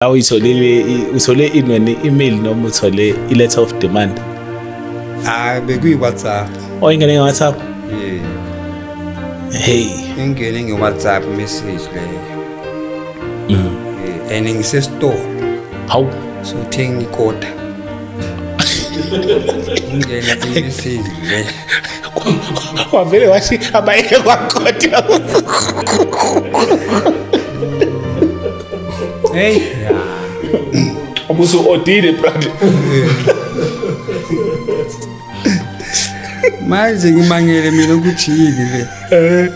Awuyitholile, uthole ini wena, i-email noma uthole i-letter of demand? Ah, bekuyi-WhatsApp. Oh, ingene nge-WhatsApp? Yeah. Hey. Ingene nge-WhatsApp message leyo. Yeah, and ngisesitolo. Hawu. So thenga ikota. Ingene i-message le. Wavele wathi abayeke kwakota. Hey, yeah. Ubusu odile, brother. Manje ngimangele mina ukuthi yini le.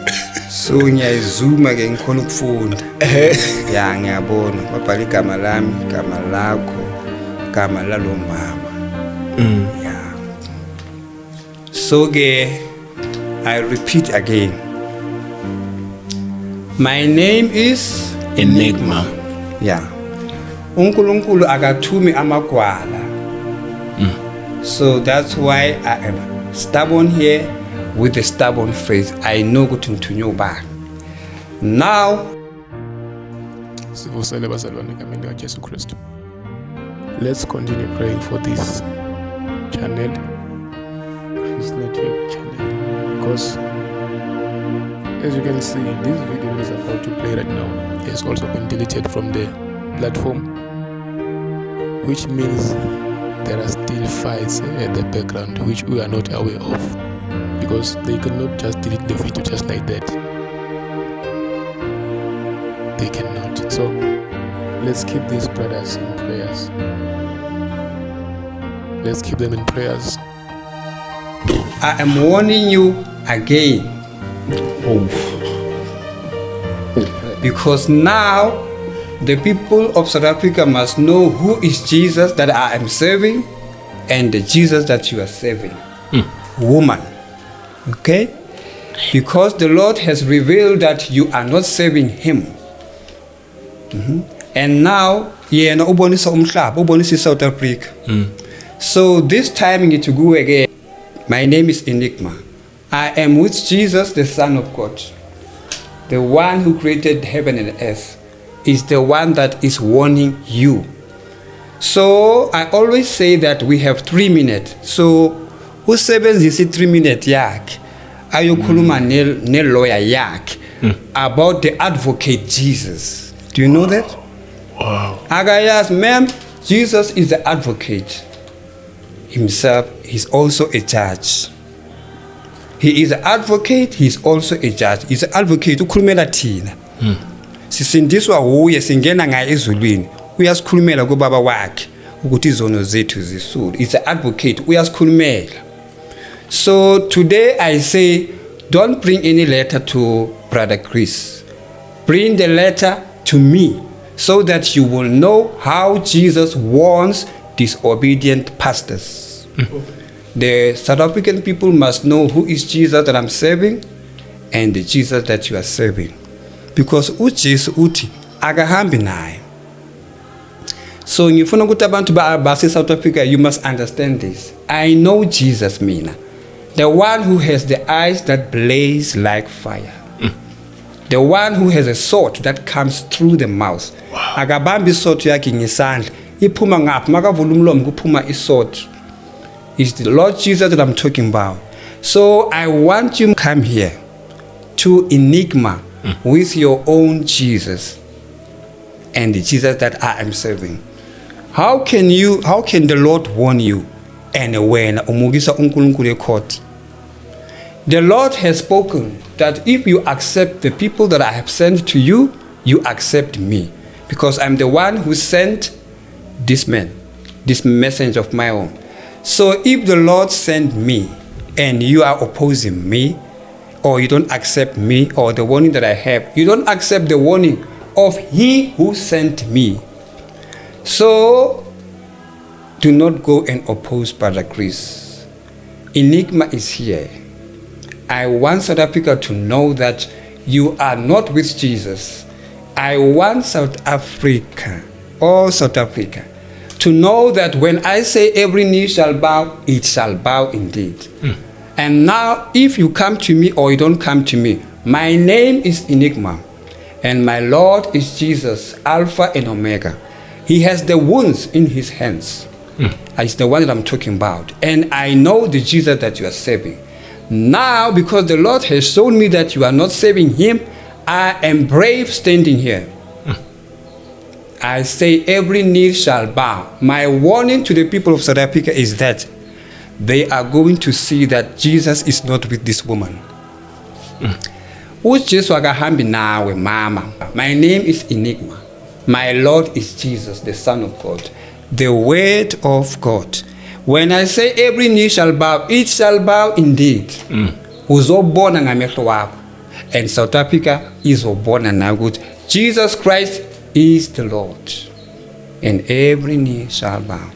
So ngiyayizuma ke, ngikhona ukufunda. Ya, ngiyabona babhala igama lami, igama lakho, igama lalo mama. Ya. So ke I repeat again. My name is Enigma. Yeah. uNkulunkulu akathumi amagwala. So that's why I am stubborn here with a stubborn faith. I know ukuthi ngithunywe ubani. Now Sivusele bazalwane egameni likaJesu Kristu. Let's continue praying for this channel, Chris Network channel, because as you can see, this video that is about to play right now has also been deleted from the platform, which means there are still fights at the background which we are not aware of, because they cannot just delete the video just like that. They cannot. So let's keep these brothers in prayers. Let's keep them in prayers. I am warning you again. Oh. Because now the people of South Africa must know who is Jesus that I am serving and the Jesus that you are serving. Woman. Okay? Because the Lord has revealed that you are not serving him. And now yena ubonisa umhlaba, ubonisa South Africa. So this time ngithi kuwe ke, my name is Enigma. I am with Jesus, the Son of God. The one who created heaven and earth is the one that is warning you. So I always say that we have 3 minutes. So usebenzisa i-3 minute yakhe ayokhuluma ne-lawyer yakhe about the advocate Jesus. Do you know that? Wow. Akayazi, ma'am, Jesus is the advocate himself. He's also a judge. He is an advocate, he's also a judge. He's an advocate, ukhulumela thina. Sisindiswa wuye, singena ngaye ezulwini. Uyasikhulumela kubaba wakhe ukuthi izono zethu zisule. He's an advocate, uyasikhulumela. So today I say, don't bring any letter to Brother Chris. Bring the letter to me so that you will know how Jesus warns disobedient pastors. The South African people must know who is Jesus that I'm serving and the Jesus that you are serving. Because uJesu uthi akahambi naye. So ngifuna ukuthi abantu base South Africa, you must understand this. I know Jesus mina, the one who has the eyes that blaze like fire. The one who has a sword that comes through the mouth. Wow. Akabambi isword yakhe ngesandla, iphuma ngapha, makavula umlomo kuphuma isword. It's the Lord Jesus that I'm talking about. So I want you to come here to Enigma with your own Jesus and the Jesus that I am serving. How can the Lord warn you and when umukisa uNkulunkulu ecourt? The Lord has spoken that if you accept the people that I have sent to you, you accept me, because I'm the one who sent this man, this messenger of my own. So if the Lord sent me and you are opposing me, or you don't accept me or the warning that I have, you don't accept the warning of he who sent me. So do not go and oppose Brother Chris. Enigma is here. I want South Africa to know that you are not with Jesus. I want South Africa, all South Africa, to know that when I say every knee shall bow, it shall bow indeed. And now, if you come to me or you don't come to me, my name is Enigma, and my Lord is Jesus, Alpha and Omega. He has the wounds in his hands. It's the one that I'm talking about. And I know the Jesus that you are serving. Now, because the Lord has shown me that you are not serving him, I am brave standing here. I say every knee shall bow. My warning to the people of South Africa is that they are going to see that Jesus is not with this woman. UJesu akahambi nawe, mama. My name is Enigma. My Lord is Jesus, the Son of God, the Word of God. When I say every knee shall bow, it shall bow indeed. Uzobona ngamehlo wakho. And South Africa izobona nawe ukuthi Jesus Christ is the Lord. And every knee shall bow.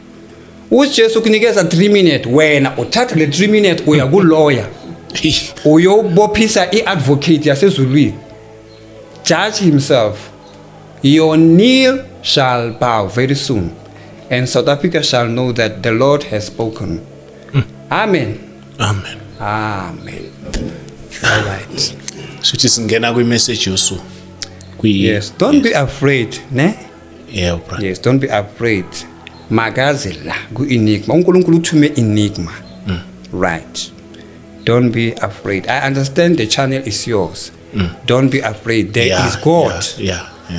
UJesu kunikeza 3 minutes, wena uthatha le 3 minutes uya ku lawyer, uyobophisa i-advocate yasezulwini, judge himself. Your knee shall bow very soon, and South Africa shall know that the Lord has spoken. Amen. Amen. Amen. All right. Sithi singena kwi-message yosuku kwi Yes, don't be afraid, ne? Yeah, brother. Yes, don't be afraid. Makaze la ku-Enigma. UNkulunkulu uthume Enigma. Right, don't be afraid. I understand the channel is yours. Don't be afraid. There is God.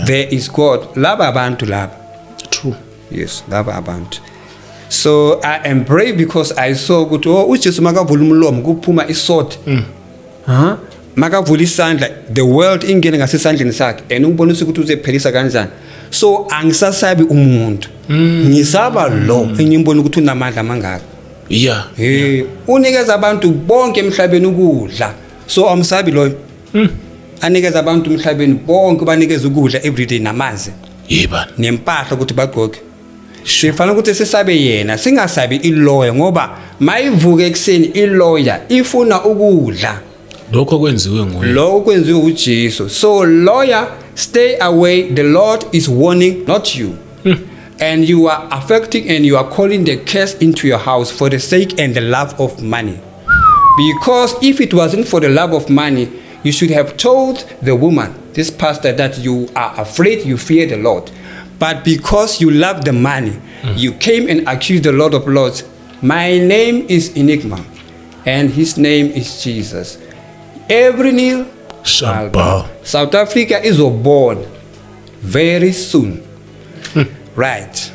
There is God. Laba abantu laba. True. Yes, laba abantu. So I am brave because I saw ukuthi, oh, uJesu makavula umlomo kuphuma isword, huh, makavula isandla, the world ingene ngasesandleni sakhe and ungibonisa ukuthi uzephelisa kanjani. So angisasabi umuntu, ngisaba lo engimbona ukuthi unamandla mangaka. Hey, unikeza abantu bonke emhlabeni ukudla, so amsabi loyo anikeza abantu emhlabeni bonke, banikeza ukudla everyday namanzi Yebani. Nempahla ukuthi bagqoke. Sifanele ukuthi sisabe yena, singasabi ilawyer, ngoba mayivuka ekuseni ilawyer ifuna ukudla. Lokho kwenziwe nguye. Lokho kwenziwe uJesu. So lawyer, stay away. The Lord is warning, not you. And you are affecting and you are calling the curse into your house for the sake and the love of money, because if it wasn't for the love of money, you should have told the woman, this pastor, that you are afraid, you fear the Lord. But because you love the money, you came and accused the Lord of Lords. My name is Enigma and his name is Jesus. Every knee shall bow. South Africa is born very soon. Right,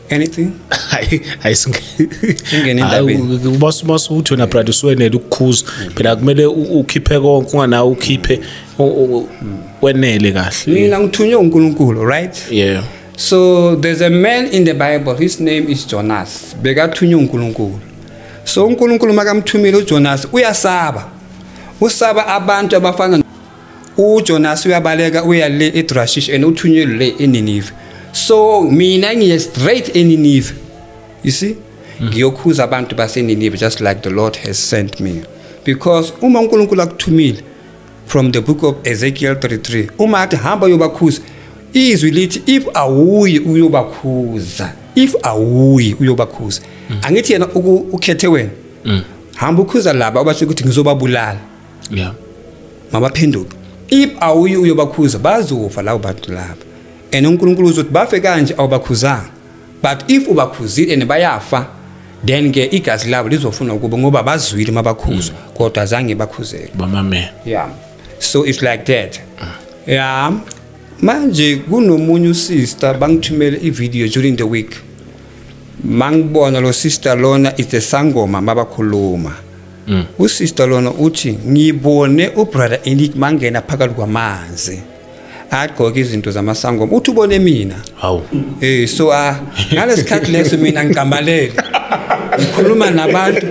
anything? Hayi, Singene endabeni. Mase uthi wena, brother, usuwenele ukukhuza phela, kumele ukhiphe konke, unganawe ukhiphe wenele kahle. Mina ngithunywe uNkulunkulu, right? Yeah. So there's a man in the Bible, his name is Jonas. Bekathunywe uNkulunkulu. So uNkulunkulu makamthumile uJonas, uyasaba. Usaba abantu abafana uJonas, uyabaleka, uya le eTarshish and uthunywe le eNinive. So mina ngiye straight eNinive. You see? Ngiyokhuza abantu baseNinive just like the Lord has sent me. Because uma uNkulunkulu akuthumile, from the book of Ezekiel 33, uma athi hamba uyobakhuza, izwi lithi if awuyi uyobakhuza, if awuyi uyobakhuza, angithi yena ukhethe wena, hamba ukhuza laba obasho ukuthi ngizobabulala, mabaphenduke. If awuyi uyobakhuza, bazofa labo bantu laba and uNkulunkulu uzothi bafe kanje awubakhuzanga. But if ubakhuzile and bayafa, then ke igazi labo lizofuna ukuba, ngoba bazwile mabakhuzwa kodwa azange bakhuzeke. Bamame. Yeah, so it's like that. Yeah, manje kunomunye usister bangithumele ivideo during the week. Mangibona lo sister lona is a sangoma. Mabakhuluma usister lona uthi ngibone ubrother Enik mangena phakathi kwamanzi, agqoke izinto zamasangoma, uthi ubone mina. Hawu. So ngalesikhathi leso mina ngicambalele, ngikhuluma nabantu,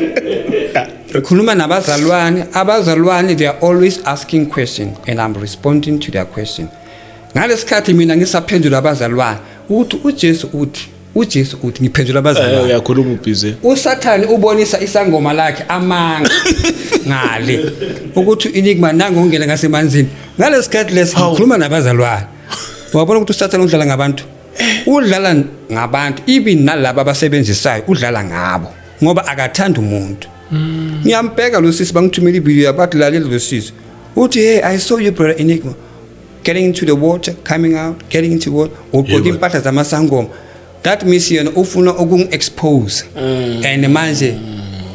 ngikhuluma nabazalwane. Abazalwane, they are always asking question and I'm responding to their question. Ngalesikhathi mina ngisaphendula abazalwane uthi uJesu uthi, uJesu uthi, ngiphendula abazalwane. Uyakhuluma ubhizi. USathane ubonisa isangoma lakhe amanga ngale ukuthi Enigma nango ungena ngasemanzini. Ngalesikhathi lesi ngikhuluma nabazalwane, wabona ukuthi uSathane udlala ngabantu, udlala ngabantu, even nalabo abasebenzisayo udlala ngabo, ngoba akathanda umuntu. Ngiyambheka lo sisi, bangithumela ivideo, yabathi lalela lo sisi uthi, "Hey, I saw you, brother Enigma." Getting into the water, coming out, getting into water, ugqoke impahla zamasangoma. That means yena ufuna ukungi-expose and manje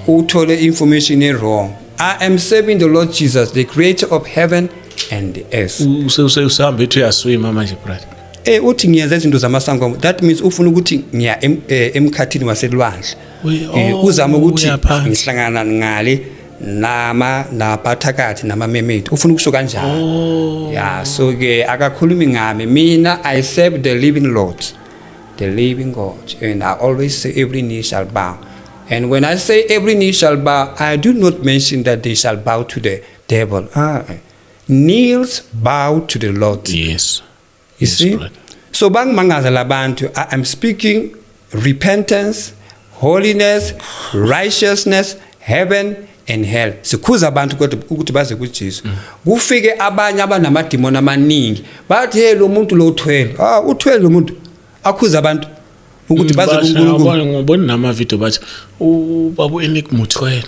uthole information e-wrong. I am serving the Lord Jesus, the creator of heaven and the earth. Usehambe ethi uyaswima manje, brother. Uthi ngiyenza izinto zamasangoma. That means ufuna ukuthi ngiya emkhathini waselwandle. Oh, Uzama ukuthi uyaphansi. ngihlangana ngale nama nabathakathi nama-mermaid, ufuna ukusho kanjalo. Yeah, so ke akakhulumi ngami mina. I serve the living Lord, the living God, and I always say every knee shall bow, and when I say every knee shall bow, I do not mention that they shall bow to the devil. Ah, knees bow to the Lord. You see? Brother. So bangimangaza labantu. I am speaking repentance, holiness, righteousness, heaven and hell. Sikhuza abantu kodwa ukuthi baze kuJesu. Kufike abanye abanamadimoni amaningi. Bathi, "Hey, lo muntu lo uthwele." Ah, uthwele lo muntu. Akhuza abantu ukuthi baze kuNkulunkulu. Ngibona nama-video bathi ubaba u-Enigma uthwele.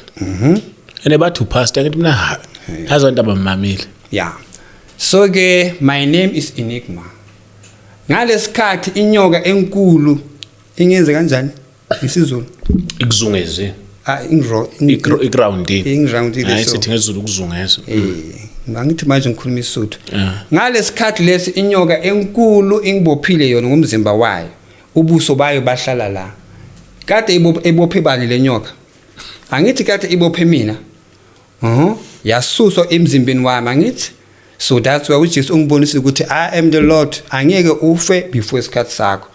And bathi upastor, ngithi mina ha, yazi abantu abamamile. Yeah. So ke my name is Enigma. Ngalesikhathi inyoka enkulu ingenze kanjani? IsiZulu. Ikuzungeze. Ah, ingro Igroundile. Ingiroundile. Hayi, so. sithi ngezulu ukuzungeza. Angithi manje ngikhuluma isuthu. Yeah. Ngalesikhathi lesi inyoka enkulu ingibophile yona ngomzimba wayo. Ubuso bayo bahlala la. Kade ibophe bani le nyoka? Angithi kade ibophe mina. Yasuswa emzimbeni wami, angithi? So that's why uJesu ungibonisa ukuthi I am the Lord. Angeke ufe before isikhathi sakho.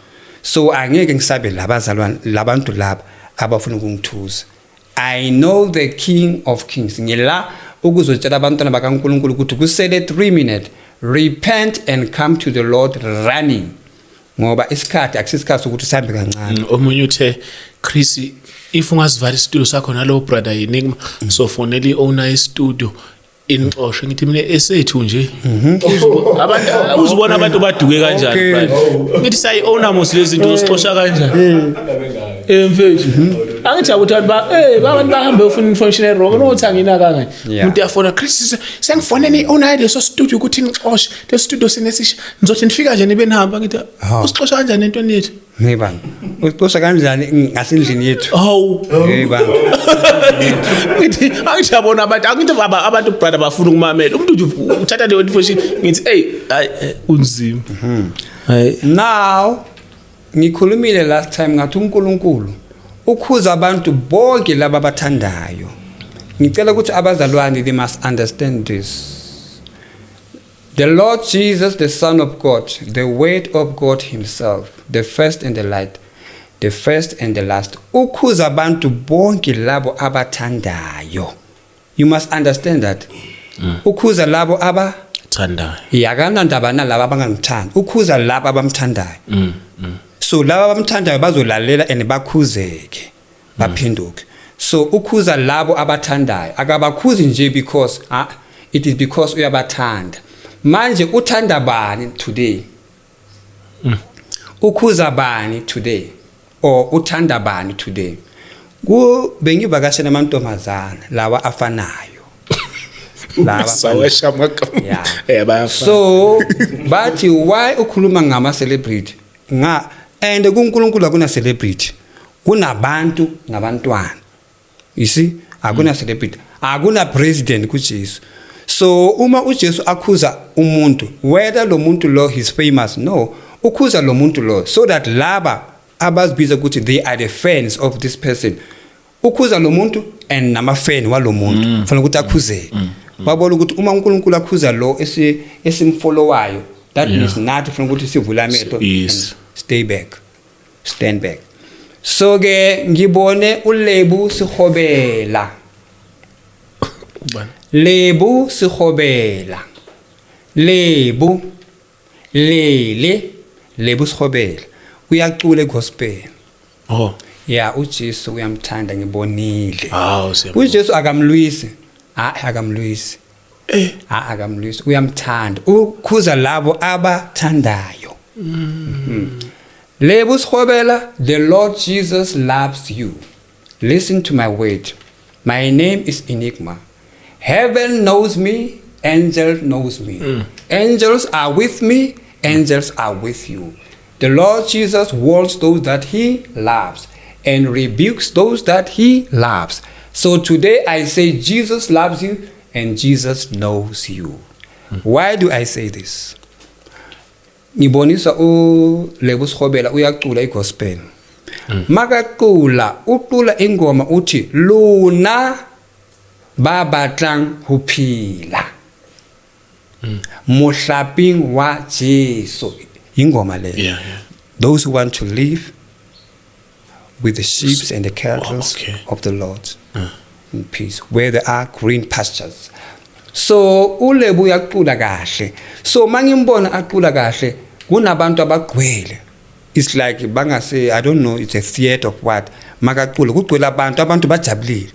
So angeke ngisabe labazalwane, labantu laba abafuna ukungithuza. I know the King of Kings. Ngila ukuzotshela abantwana bakaNkulunkulu ukuthi kusele 3 minutes. Repent and come to the Lord running. Ngoba isikhathi akusisikhathi sokuthi sihambe kancane. Omunye uthe, "Chris, if ungasivala isitudio sakho nalowo brother Enigma, so fonela i-owner yestudio inixoshe." Ngithi mina esethu nje. Abantu uzibona abantu baduke kanjani, brother. Ngithi sayi owner mos lezi zinto, uzosixosha kanjani? Mfethu. Angithi akuthi abantu ba abantu bahambe ufuna information wrong nokuthi anginakanga. Umuntu uyafona, "Chris, sengifonele i-owner yaleso studio ukuthi nixoshe. Le studio sinesisha. Nizothi nifika nje nibe nihamba." Ngithi usixosha kanjani entweni yethu? Hey bani. Usixosha kanjani ngasendlini yethu? Hawu. Hey bani. Ngithi angithi yabona abantu, angithi abantu, brother, bafuna ukumamela umuntu nje uthatha leyo information. Ngithi hey, hayi, kunzima, hayi. Now ngikhulumile last time, ngathi uNkulunkulu ukhuza abantu bonke laba abathandayo. Ngicela ukuthi abazalwane, they must understand this. The Lord Jesus, the Son of God, the Word of God himself, the first and the light, the first and the last. Ukhuza abantu bonke labo abathandayo. You must understand that. Ukhuza labo aba Thandayo. Yakanandaba nalabo abangangithandi. Ukhuza labo abamthandayo. So laba abamthandayo bazolalela and bakhuzeke. Baphenduke. So ukhuza labo abathandayo. Akabakhuzi nje because, ah, it is because uyabathanda. Manje uthanda bani today? Ukhuza bani today? Or uthanda bani today? Ku bengivakashela amantombazana lawa afanayo. Lawa afanayo. Sawesha amagama. Bayafana. So bathi, "Why ukhuluma ngama celebrity?" Nga and kuNkulunkulu akuna celebrity, kunabantu nabantwana. You see, akuna celebrity, akuna president kuJesu. So uma uJesu akhuza umuntu, whether lo muntu lo is famous, no, ukhuza lo muntu lo so that laba abazibiza ukuthi they are the fans of this person, ukhuza lo muntu and nama-fan walo muntu fanele ukuthi akhuzeke, babona ukuthi uma uNkulunkulu akhuza lo esimfollowayo, that means nathi fanele ukuthi sivule amehlo and stay back, stand back. So ke ngibone uLebo Sihobela. Ubani? Lebo Sihobela, Lebo lele Lebo Sihobela uyacula egospel. Ya, uJesu uyamthanda, ngibonile. Hawu, siyabonga. uJesu akamlwisi, hayi, akamlwisi. Ha, akamlwisi, uyamthanda, ukhuza labo abathandayo. Lebo Sihobela, the Lord Jesus loves you. Listen to my word. My name is Enigma. Heaven knows me, angel knows me. Angels are with me, angels are with you. The Lord Jesus warns those that he loves and rebukes those that he loves. So today I say Jesus loves you and Jesus knows you. Why do I say this? Ngibonisa uLebo Sihobela uyacula igospel. Makacula ucula ingoma uthi lona ba batlang ho phila. Mohlaping wa Jesu. Ingoma leyo. Those who want to live with the sheep and the cattle of the Lord in peace, where there are green pastures. So uLebo uyacula kahle. So mangimbona acula kahle kunabantu abagcwele. It's like bangase, I don't know, it's a theater of what. Makacula kugcwele abantu, abantu bajabulile.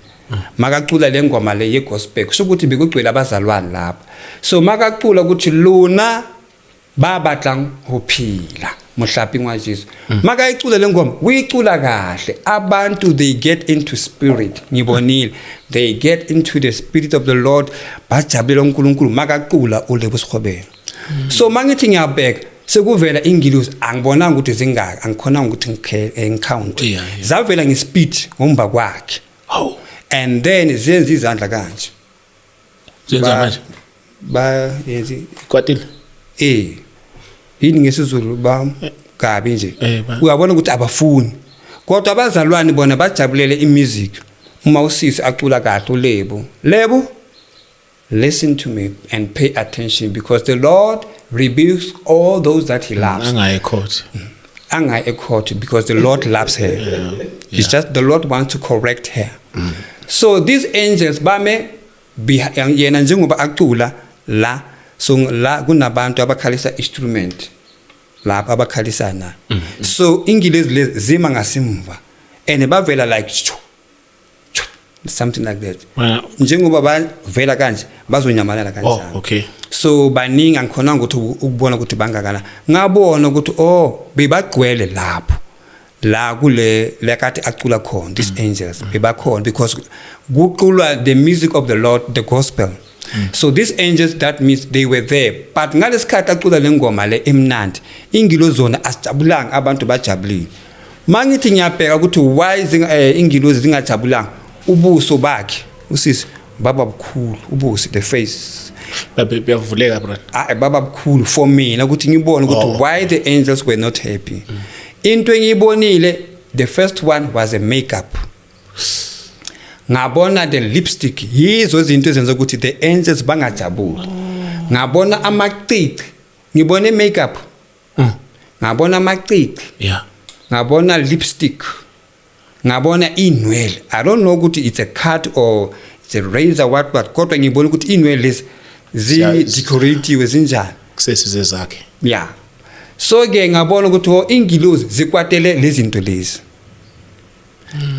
Makacula le ngoma le ye gospel kusho ukuthi bekugcwele abazalwane lapha. So makacula ukuthi lona ba batlang ho phila mohlaping wa Jesu. Makayicula le ngoma uyicula kahle, abantu they get into spirit. Ngibonile they get into the spirit of the Lord, bajabulela uNkulunkulu makacula uLebo Sihobela. So mangithi ngiyabheka sekuvela ingilosi, angibonanga ukuthi zingaka, angikhonanga ukuthi ngicount. Zavela ngespeed ngomba kwakhe. Hawu. And then zenza izandla kanje. Zenza manje. Ba yenzi Kwatile. Yini ngesiZulu ba kabi nje. Uyabona ukuthi abafuni. Kodwa abazalwane bona bajabulele imusic. Uma usisi acula kahle uLebo. Lebo, listen to me and pay attention because the Lord rebukes all those that he loves. Angayi court. Angayi ecourt because the Lord loves her. It's just the Lord wants to correct her. So these angels bame yena njengoba acula la, so la kunabantu abakhalisa instrument lapha abakhalisana. So ingilezi lezi zima ngasimva and bavela like chu, chu, something like that. Njengoba bavela kanje bazonyamalala kanjalo. Oh, okay. So baningi angikhonanga ukuthi ukubona ukuthi bangakana. Ngabona ukuthi oh bebagcwele lapho la kule lekathi acula khona these angels bebakhona because kuculwa the music of the Lord, the gospel. So these angels, that means they were there, but ngalesikhathi acula lengoma le emnandi ingilozi zona asijabulanga, abantu bajabulile. Mangithi ngiyabheka ukuthi why ingilozi zingajabulanga, ubuso bakhe usisi baba bukhulu, ubuso, the face Babe buyavuleka brother. Ah, baba bukhulu for mina ukuthi ngibone ukuthi why the angels were not happy. Into engiyibonile, the first one was a makeup. Ngabona the lipstick, yizo izinto ezenza ukuthi the angels bangajabuli. Ngabona amacici, ngibone makeup. Ngabona amacici. Ngabona lipstick. Ngabona inwele. I don't know ukuthi it's a cut or it's a razor what, but kodwa ngibona ukuthi inwele lezi zi decoratiwe zinjani. Kusesize zakhe. Yeah. So ke ngabona ukuthi oh ingilozi zikwatele lezi zinto lezi.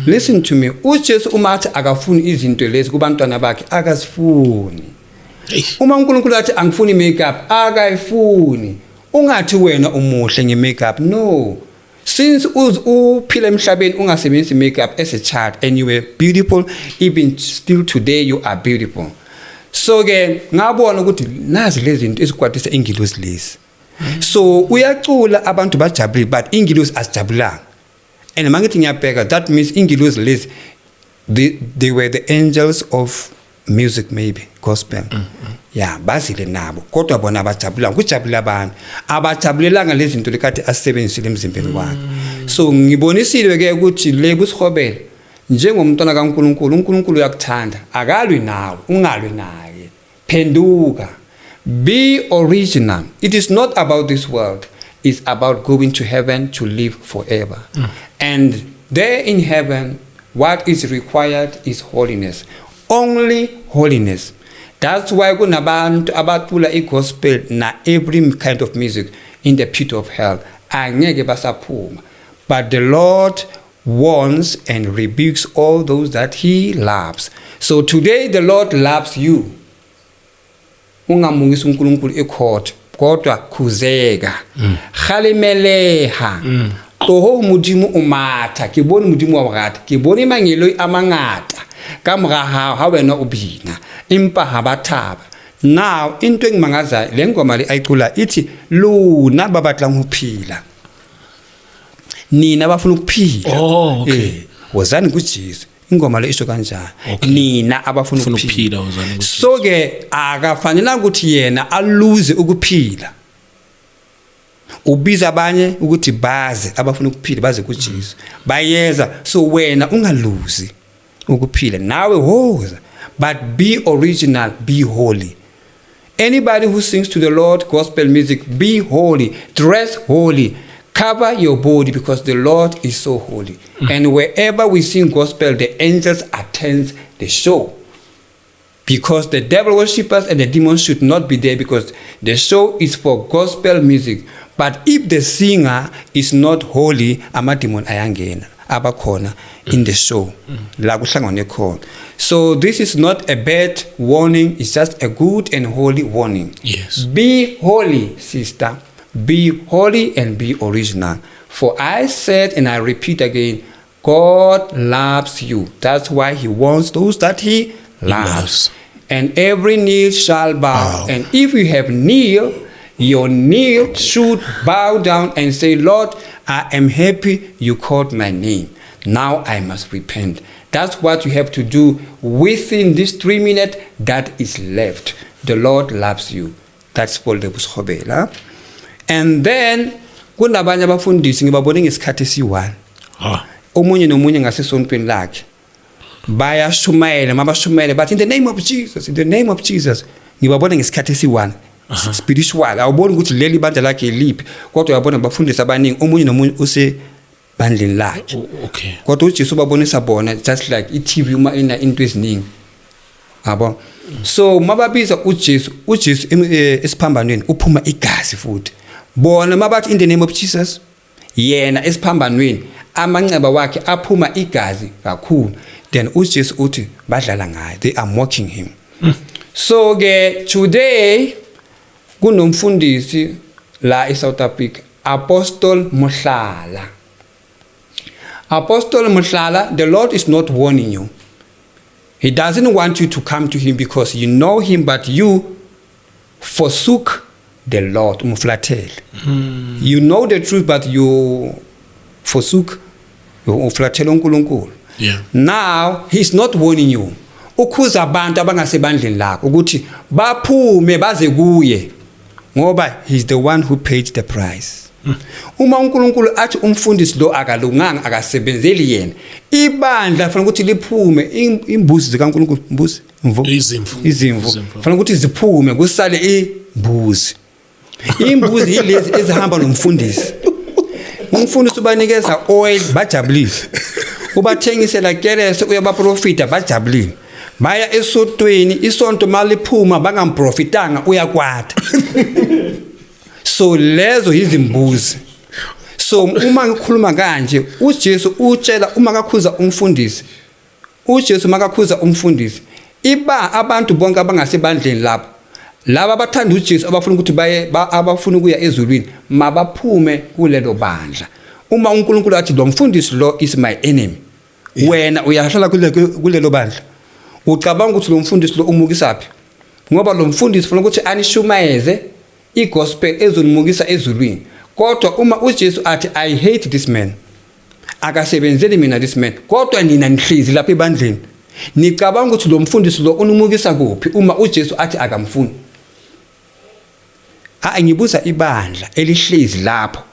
Listen to me. uJesu uma athi akafuni izinto lezi kubantwana bakhe, akazifuni. Eish. Uma uNkulunkulu athi angifuni makeup, akayifuni. Ungathi wena umuhle ngemakeup. No. Since uphila emhlabeni ungasebenzisi makeup as a child and you were beautiful, even still today you are beautiful. So ke ngabona ukuthi nazi lezi zinto ezikwatisa ingilozi lezi. So uyacula abantu bajabulile, but ingilozi azijabulanga. And mangithi ngiyabheka, that means ingilozi lezi they were the angels of music, maybe gospel. Yeah, bazile nabo kodwa bona abajabulanga, kujabula abantu abajabulelanga lezi zinto lekathi asebenzisile emzimbeni wakhe. So ngibonisile ke ukuthi le kusihobela njengomntwana kaNkuluNkulu, uNkulunkulu uyakuthanda, akalwi nawe, ungalwi naye. Phenduka, be original. It is not about this world, it's about going to heaven to live forever. And there in heaven what is required is holiness, only holiness. That's why kunabantu abacula igospel na every kind of music in the pit of hell, angeke basaphuma. But the Lord warns and rebukes all those that he loves. So today the Lord loves you. Ungamukisi uNkulunkulu ecourt, kodwa khuzeka. Kgalemeleha. Toho Modimo o matha, ke bone Modimo wa borata, ke bone mangeloi a mangata ka mora hao ha wena o bina, empa ha ba thaba. Now into engimangazayo, le ngoma le ayicula ithi, "Lona ba batlang ho phela, nina abafuna ukuphila." Oh, okay. Wozani kuJesu. Ingoma le isho kanjani? Nina abafuna Ufuna ukuphila. ukuphila, wozani kuJesu. So ke akafanelanga ukuthi yena aluze ukuphila. Ubiza abanye ukuthi baze, abafuna ukuphila baze kuJesu, bayeza. So wena ungaluzi ukuphila nawe, woza, but be original, be holy. Anybody who sings to the Lord gospel music, be holy, dress holy, cover your body, because the Lord is so holy. And wherever we sing gospel, the angels attend the show, because the devil worshippers and the demons should not be there, because the show is for gospel music. But if the singer is not holy, amademon ayangena, abakhona in the show la kuhlangane khona. So this is not a bad warning, it's just a good and holy warning. Be holy, sister, be holy and be original. For I said and I repeat again, God loves you. That's why he wants those that he loves. Loves. And every knee shall bow. Bow. And if you have knee, your knee should bow down and say, "Lord, I am happy you called my name. Now I must repent." That's what you have to do within this 3 minutes that is left. The Lord loves you. That's for the Bushobela. And then kunabanye abafundisi ngibabone ngesikhathi esi-1. Omunye nomunye ngasesontweni lakhe bayashumayela, mabashumayele bathi, "In the name of Jesus, in the name of Jesus." Ngibabona ngesikhathi esi-1 spiritual. Awuboni ukuthi leli bandla lakhe liphi, kodwa uyabona bafundisi abaningi, omunye nomunye usebandleni lakhe. Kodwa uJesu ubabonisa bona just like i-TV uma ina into eziningi, yabo. So mababiza uJesu, uJesu esiphambanweni uphuma igazi, futhi bona mabathi, "In the name of Jesus," yena esiphambanweni amanxeba wakhe aphuma igazi kakhulu. Then uJesu uthi badlala ngaye, they are mocking him. So ke today kunomfundisi la eSouth Africa, Apostle Mohlala. Apostle Mohlala, the Lord is not warning you. He doesn't want you to come to him because you know him, but you forsook the Lord. Umfulathele. You know the truth, but you forsook, ufulathele uNkulunkulu. Now he's not warning you. Ukhuza abantu abangasebandleni lakho ukuthi baphume baze kuye, ngoba he's the one who paid the price. Uma uNkulunkulu athi umfundisi lo akalunganga, akasebenzeli yena, ibandla fanele ukuthi liphume. Imbuzi zikaNkulunkulu, imbuzi, imvu. Izimvu. Izimvu. Izimvu. Fanele ukuthi ziphume, kusale imbuzi. Imbuzi yilezi ezihamba nomfundisi. Umfundisi ubanikeza oil, bajabulile. Ubathengisela kerese, uyabaprofita, bajabulile. Baya esontweni, isonto maliphuma bangamprofitanga, uyakwata. So lezo yizimbuzi. So uma ngikhuluma kanje, uJesu utshela, uma kakhuza umfundisi, uJesu makakhuza umfundisi, iba abantu bonke abangasebandleni lapho, laba abathanda uJesu, abafuna ukuthi baye abafuna ukuya ezulwini, mabaphume kulelo bandla. Uma uNkulunkulu athi lo mfundisi lo is my enemy, wena uyahlala kulelo bandla, ucabanga ukuthi lo mfundisi lo umukisaphi? Ngoba lo mfundisi ufuna ukuthi anishumayeze igospel ezonimukisa ezulwini. Kodwa uma uJesu athi, "I hate this man, akasebenzeli mina this man," kodwa nina nihlezi lapha ebandleni, nicabanga ukuthi lo mfundisi lo unumukisa kuphi uma uJesu athi akamfuni? A, ngibuza ibandla elihlezi lapho,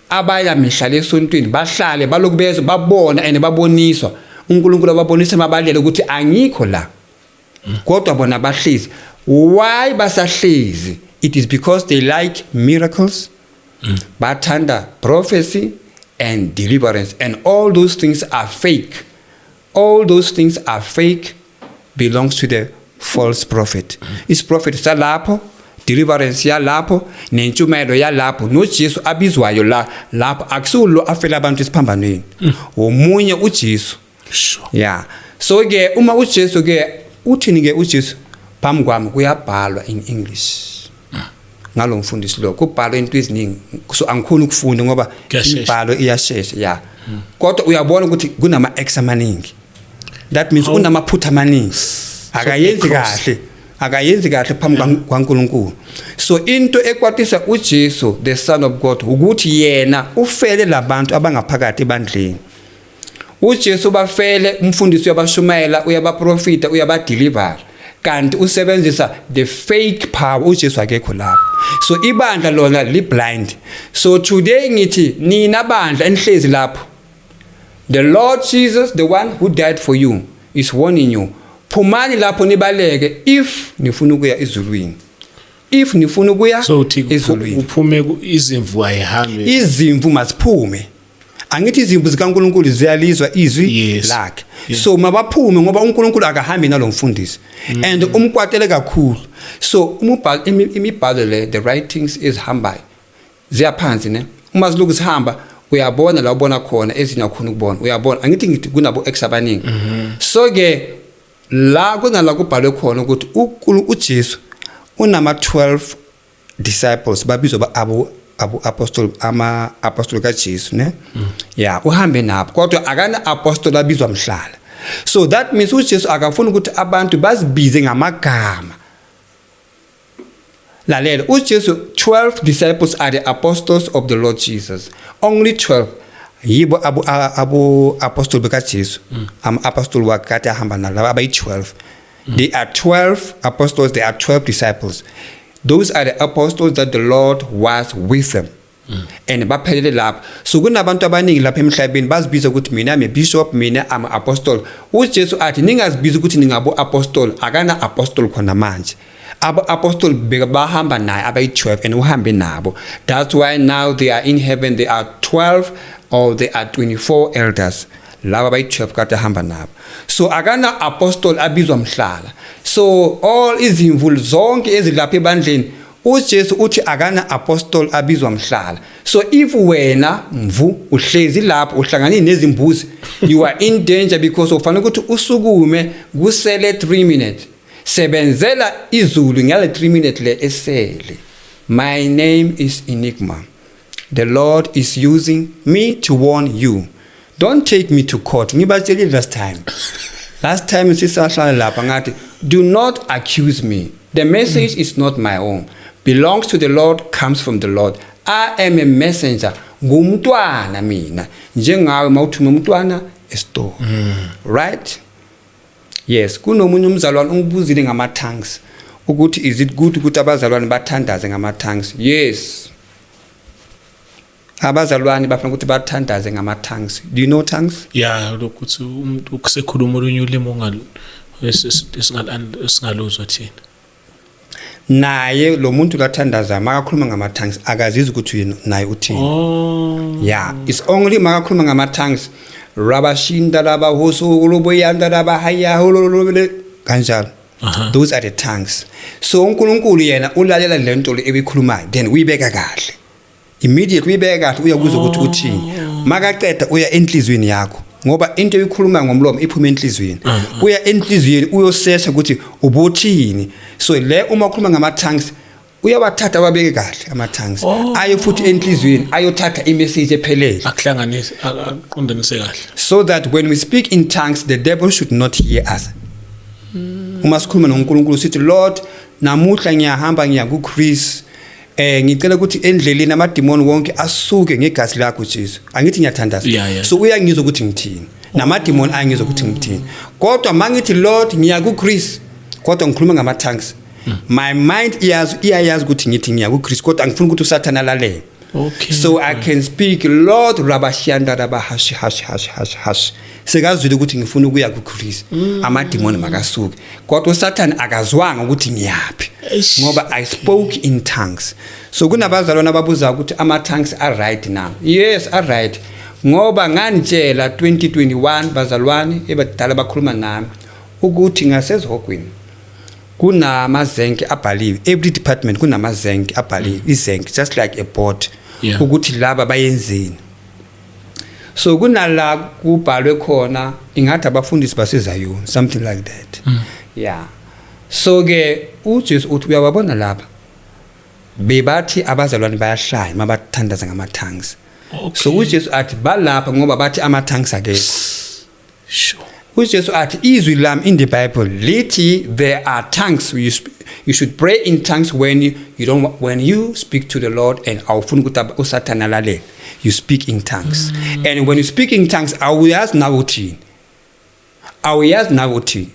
abaya mihla lesontweni, bahlale baloku bezwe, babona and baboniswa uNkulunkulu, ababonisa mabalele ukuthi angikho la, kodwa bona bahlezi. Why basahlezi? It is because they like miracles, bathanda prophecy and deliverance, and all those things are fake. All those things are fake, belongs to the false prophet. Isiprophet salapho, deliverance yalapho, nentshumayelo yalapho, noJesu abizwayo la lapho akusulo afela abantu esiphambanweni, omunye uJesu. Yeah, so ke uma uJesu ke uthini ke uJesu? Phambi kwami kuyabhalwa in English ngalo mfundisi lo, kubhalwa into eziningi, so angikhoni ukufunda ngoba Kuyashesha. imibhalo iyashesha, yeah. Kodwa uyabona ukuthi kunama x amaningi, that means unamaphutha amaningi, akayenzi cross. kahle. Akayenzi kahle phambi kwaNkulunkulu. So into ekwatisa uJesu, the Son of God, ukuthi yena ufele labantu abangaphakathi ebandleni. UJesu bafele, umfundisi uyabashumayela, uyabaprofita, uyabadeliver, kanti usebenzisa the fake power. UJesu akekho lapho, so ibandla lona li blind. So today ngithi nina bandla enihlezi lapho, the Lord Jesus, the one who died for you, is warning you. Phumani lapho nibaleke if nifuna ukuya ezulwini, if nifuna ukuya So uthi ezulwini. Uphume izimvu ayihambe. Izimvu masiphume. Angithi izimvu zikaNkuluNkulu ziyalizwa izwi lakhe? So mabaphume, ngoba uNkulunkulu akahambi nalomfundisi and umkwatele kakhulu. So umubhalo, imibhalo le, the writings ezihambayo ziyaphansi ne, uma ziloku zihamba uyabona la ubona khona, ezinye awukhona ukubona. Uyabona, angithi ngithi kunabo ex abaningi. So ke la kunala kubhalwe khona ukuthi uJesu unama 12 disciples, babizwa abo apostle, ama apostle kaJesu ne. Yeah, uhambe nabo, kodwa akana apostle abizwa Mhlala. So that means uJesu akafuni ukuthi abantu bazibize ngamagama. Lalela, uJesu, 12 disciples are the apostles of the Lord Jesus. Only 12 yibo abo apostle bekaJesu, ama apostle wakhe kade ahamba nabo abayi-12. They are 12 apostles, they are 12 disciples. Those are the apostles that the Lord was with them and baphelele lapho. So kunabantu abaningi lapha emhlabeni bazibiza ukuthi mina am a bishop, mina am apostle. UJesu athi ningazibiza ukuthi ningabo apostle, akana apostle khona manje. Abo apostle beka bahamba naye abayi-12 and uhambe nabo. That's why now they are in heaven. They are 12 or they are 24 elders, laba abayi-12 kade ahamba nabo. So akana apostle abizwa Mhlala. So all izimvu zonke ezilapha ebandleni, uJesu uthi akana apostle abizwa Mhlala. So if wena mvu uhlezi lapho uhlangane nezimbuzi, you are in danger, because ufanele ukuthi usukume kusele 3 minutes. Sebenzela izulu ngale 3 minutes le esele. My name is Enigma. The Lord is using me to warn you. Don't take me to court. Ngibatshelile last time, last time sisahlala lapha, ngathi do not accuse me. The message is not my own, belongs to the Lord, comes from the Lord. I am a messenger. Ngumntwana mina njengawe mawuthume umntwana esitolo, right? Yes, kunomunye umzalwane ungibuzile ngama-tongues ukuthi is it good ukuthi abazalwane bathandaze ngama-tongues. Yes, abazalwane bafuna ukuthi bathandaze ngama-tongues. Do you know tongues? Ya, lokuthi umuntu kusekhuluma olunye ulimi esingaluzwa thina. Naye lo muntu kathandaza makakhuluma ngama-tongues akazizwa ukuthi yena naye uthini. Yeah, it's only makakhuluma ngama-tongues, rabashinda labahosukuloboyanda labahaya hololobele kanjalo. Those are the tongues. So uNkulunkulu yena ulalela le nto le ebikhulumayo, then uyibeka kahle immediately, uyibeka kahle, uyakuzwa ukuthi uthini. Makaqeda uya enhliziyweni yakho, ngoba into eyikhuluma ngomlomo iphuma enhliziyweni. Uya enhliziyweni uyosesha ukuthi ubuthini. So le uma ukhuluma ngama-tongues uyawathatha awabeke kahle ama-tongues, aye futhi enhliziyweni ayothatha imessage ephelele. Akuhlanganise, akuqondanise kahle. So that when we speak in tongues, the devil should not hear us. Uma sikhuluma noNkulunkulu sithi, "Lord, namuhla ngiyahamba ngiya kuChris, ngicela ukuthi endleleni amadimoni wonke asuke ngegazi lakho Jesu." Angithi ngiyathandaza? Yeah. So uyangizwa ukuthi ngithini, namadimoni ayangizwa ukuthi ngithini. Kodwa mangithi, "Lord, ngiya kuChris," kodwa ngikhuluma ngama tongues, my mind iyazi, iyayazi ukuthi ngithi ngiya kuChris, kodwa angifuni ukuthi uSathana alalele. So I can speak, "Lord, rabashanda rabahashi hash hash hash hash." Sekazwile ukuthi ngifuna ukuya kuChris, amadimoni makasuke, kodwa uSathane akazwanga ukuthi ngiyaphi. Eish. Ngoba I spoke in tongues. So kunabazalwane ababuza ukuthi ama tongues are right now. Yes, are right, ngoba nganitshela 2021, bazalwane ebadala bakhuluma nami ukuthi ngasezihogweni kunamazenke abhaliwe. Every department kunamazenke abhaliwe, izenke just like a board, ukuthi laba bayenzeni. So kunala kubhalwe khona ingathi abafundisi baseZayoni, something like that. Yeah, so ke uJesu uthi uyawabona lapha bebathi abazalwane bayahlaya mabathandaza ngama-tongues. So uJesu athi balapha ngoba bathi ama-tongues akekho. uJesu athi izwi lami in the Bible lithi there are tongues you should pray in tongues when you don't when you speak to the Lord and awufuni ukuthi uSathane alalele, you speak in tongues. And when you speak in tongues, awuyazi nawe uthini, awuyazi nawe uthini,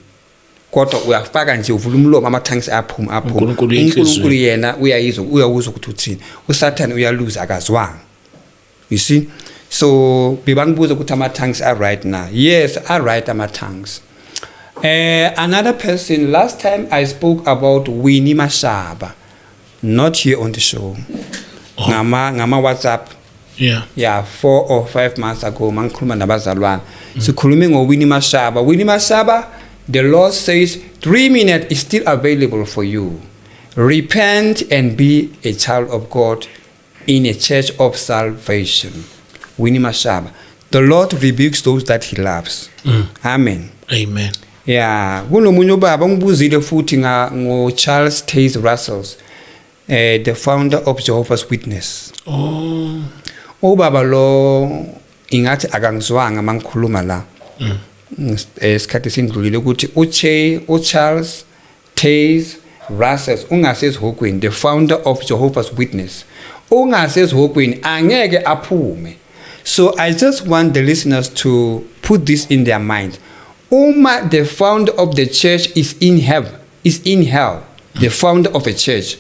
kodwa uyafaka nje, uvula umlomo, ama-tongues aphuma, aphuma. uNkulunkulu uyinhliziyo. uNkulunkulu yena uyayizwa, uyawuzwa ukuthi uthini. USathane uyaluza, akazwanga, you see. So bebangibuza ukuthi ama-tongues are right now. Yes, are right ama-tongues. Another person, last time I spoke about Winnie Mashaba, not here on the show, ngama WhatsApp. Yeah, 4 or 5 months ago, mangikhuluma nabazalwane, sikhulume ngoWinnie Mashaba. Winnie Mashaba, the Lord says 3 minutes is still available for you. Repent and be a child of God in a church of salvation. Winnie Mashaba, the Lord rebukes those that he loves. Amen. Amen. Yeah, kunomunye ubaba ngibuzile futhi nga ngo Charles Taze Russell, the founder of Jehovah's Witness. Ubaba lo ingathi akangizwanga mangikhuluma la esikhathi sindlulile ukuthi uChe uCharles Taze Russell ungasezihogweni, the founder of Jehovah's Witness ungasezihogweni, angeke aphume. So I just want the listeners to put this in their mind: uma the founder of the church is in heaven, is in hell, the founder of a church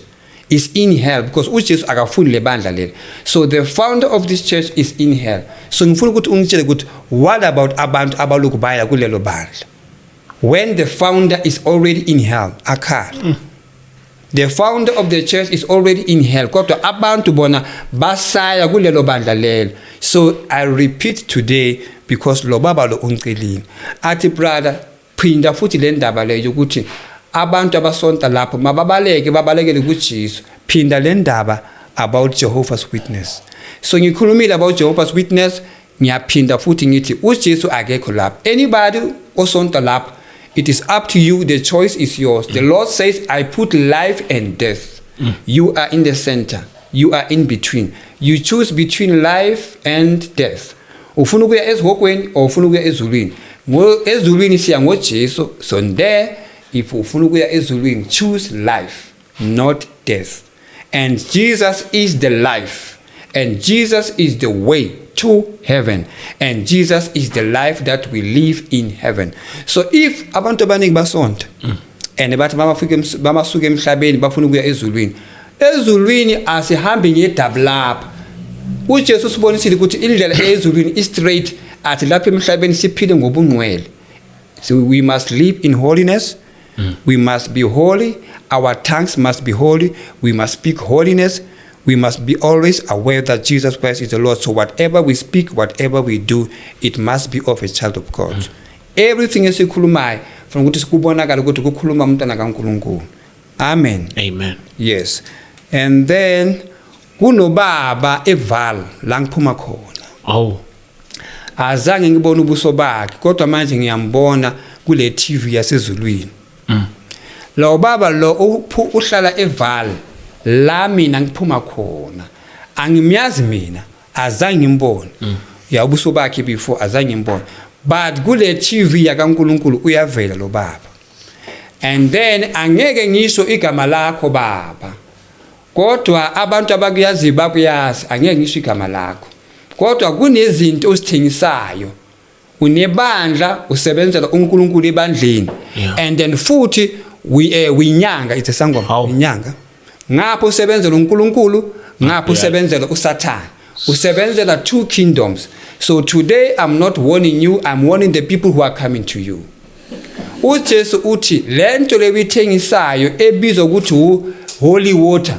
is in hell, because uJesu akafuni le bandla leli. So the founder of this church is in hell. So ngifuna ukuthi ungitshele ukuthi what about abantu abalokhu baya kulelo bandla when the founder is already in hell, akhala? The founder of the church is already in hell, kodwa abantu bona basaya kulelo bandla lelo. So I repeat today because lo baba lo ungicelile, athi, "Brother, phinda futhi le ndaba leyo ukuthi abantu abasonta lapho mababaleke, babalekele kuJesu. Phinda le ndaba about Jehovah's Witness." So ngikhulumile about Jehovah's Witness. Ngiyaphinda futhi ngithi uJesu akekho lapho. Anybody osonta lapho, it is up to you, the choice is yours. The Lord says, "I put life and death. You are in the center, you are in between. You choose between life and death. Ufuna ukuya esihogweni or ufuna ukuya ezulwini?" Ezulwini siya ngoJesu. So there, if ufuna ukuya ezulwini, choose life, not death. And Jesus is the life, and Jesus is the way to heaven, and Jesus is the life that we live in heaven. So if abantu abaningi basonta and bathi bamafika bamasuka emhlabeni bafuna ukuya ezulwini, ezulwini asihambi ngedouble lapha. UJesu usibonisile ukuthi indlela ezulwini is straight. Athi lapha emhlabeni siphile ngobungcwele. So we must live in holiness. We must be holy. Our tongues must be holy. We must speak holiness. We must be always aware that Jesus Christ is the Lord. So whatever we speak, whatever we do, it must be of a child of God. Everything esikhulumayo from ukuthi sikubonakala ukuthi kukhuluma umntwana kaNkulunkulu. Amen. Amen. Yes. And then kunobaba eVaal la ngiphuma khona. Awu. Azange ngibone ubuso bakhe, kodwa manje ngiyambona kule TV yasezulwini. Lo baba lo uhlala eVaal la mina ngiphuma khona. Angimyazi mina, azange ngimbone. Ya, ubuso bakhe before azange ngimbone. But kule TV yakaNkulunkulu uyavela lo baba. And then angeke ngisho igama lakho baba. Kodwa abantu abakuyazi bakuyazi, angeke ngisho igama lakho. Kodwa kunezinto osithengisayo. Unebandla, usebenzela uNkulunkulu ebandleni. And then futhi we winyanga, it's a sangoma. Hawu. Inyanga. Ngapho usebenzela uNkulunkulu, ngapho usebenzela uSathane. Usebenzela two kingdoms. So today I'm not warning you, I'm warning the people who are coming to you. uJesu uthi lento lebithengisayo ebizwa ukuthi holy water,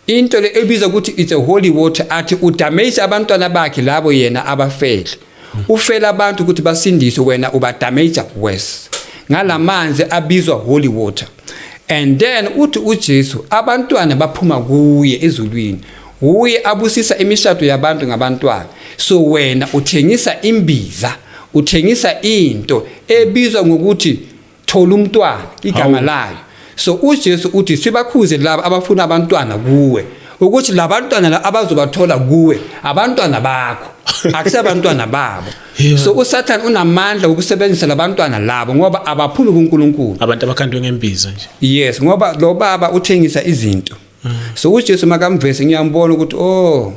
into le ebizwa ukuthi it's a holy water, athi udamage abantwana bakhe labo yena abafele. Ufela abantu ukuthi basindiswe, wena ubadamage worse ngalamanzi abizwa holy water. And then uthi uJesu abantwana baphuma kuye ezulwini, uye abusisa imishado yabantu ngabantwana. So wena uthengisa imbiza, uthengisa into ebizwa ngokuthi thola umntwana, igama Hawu. layo. So uJesu uthi sibakhuze laba abafuna abantwana kuwe, ukuthi labantwana la abazobathola kuwe abantwana bakho. Akusabantwana babo. Yeah. So uSathane unamandla ukusebenzisa labantwana labo ngoba abaphumi kuNkulunkulu. Abantu abakhandwe ngembiza nje. Yes, ngoba lo baba uthengisa izinto. So uJesu makamvese ngiyambona ukuthi oh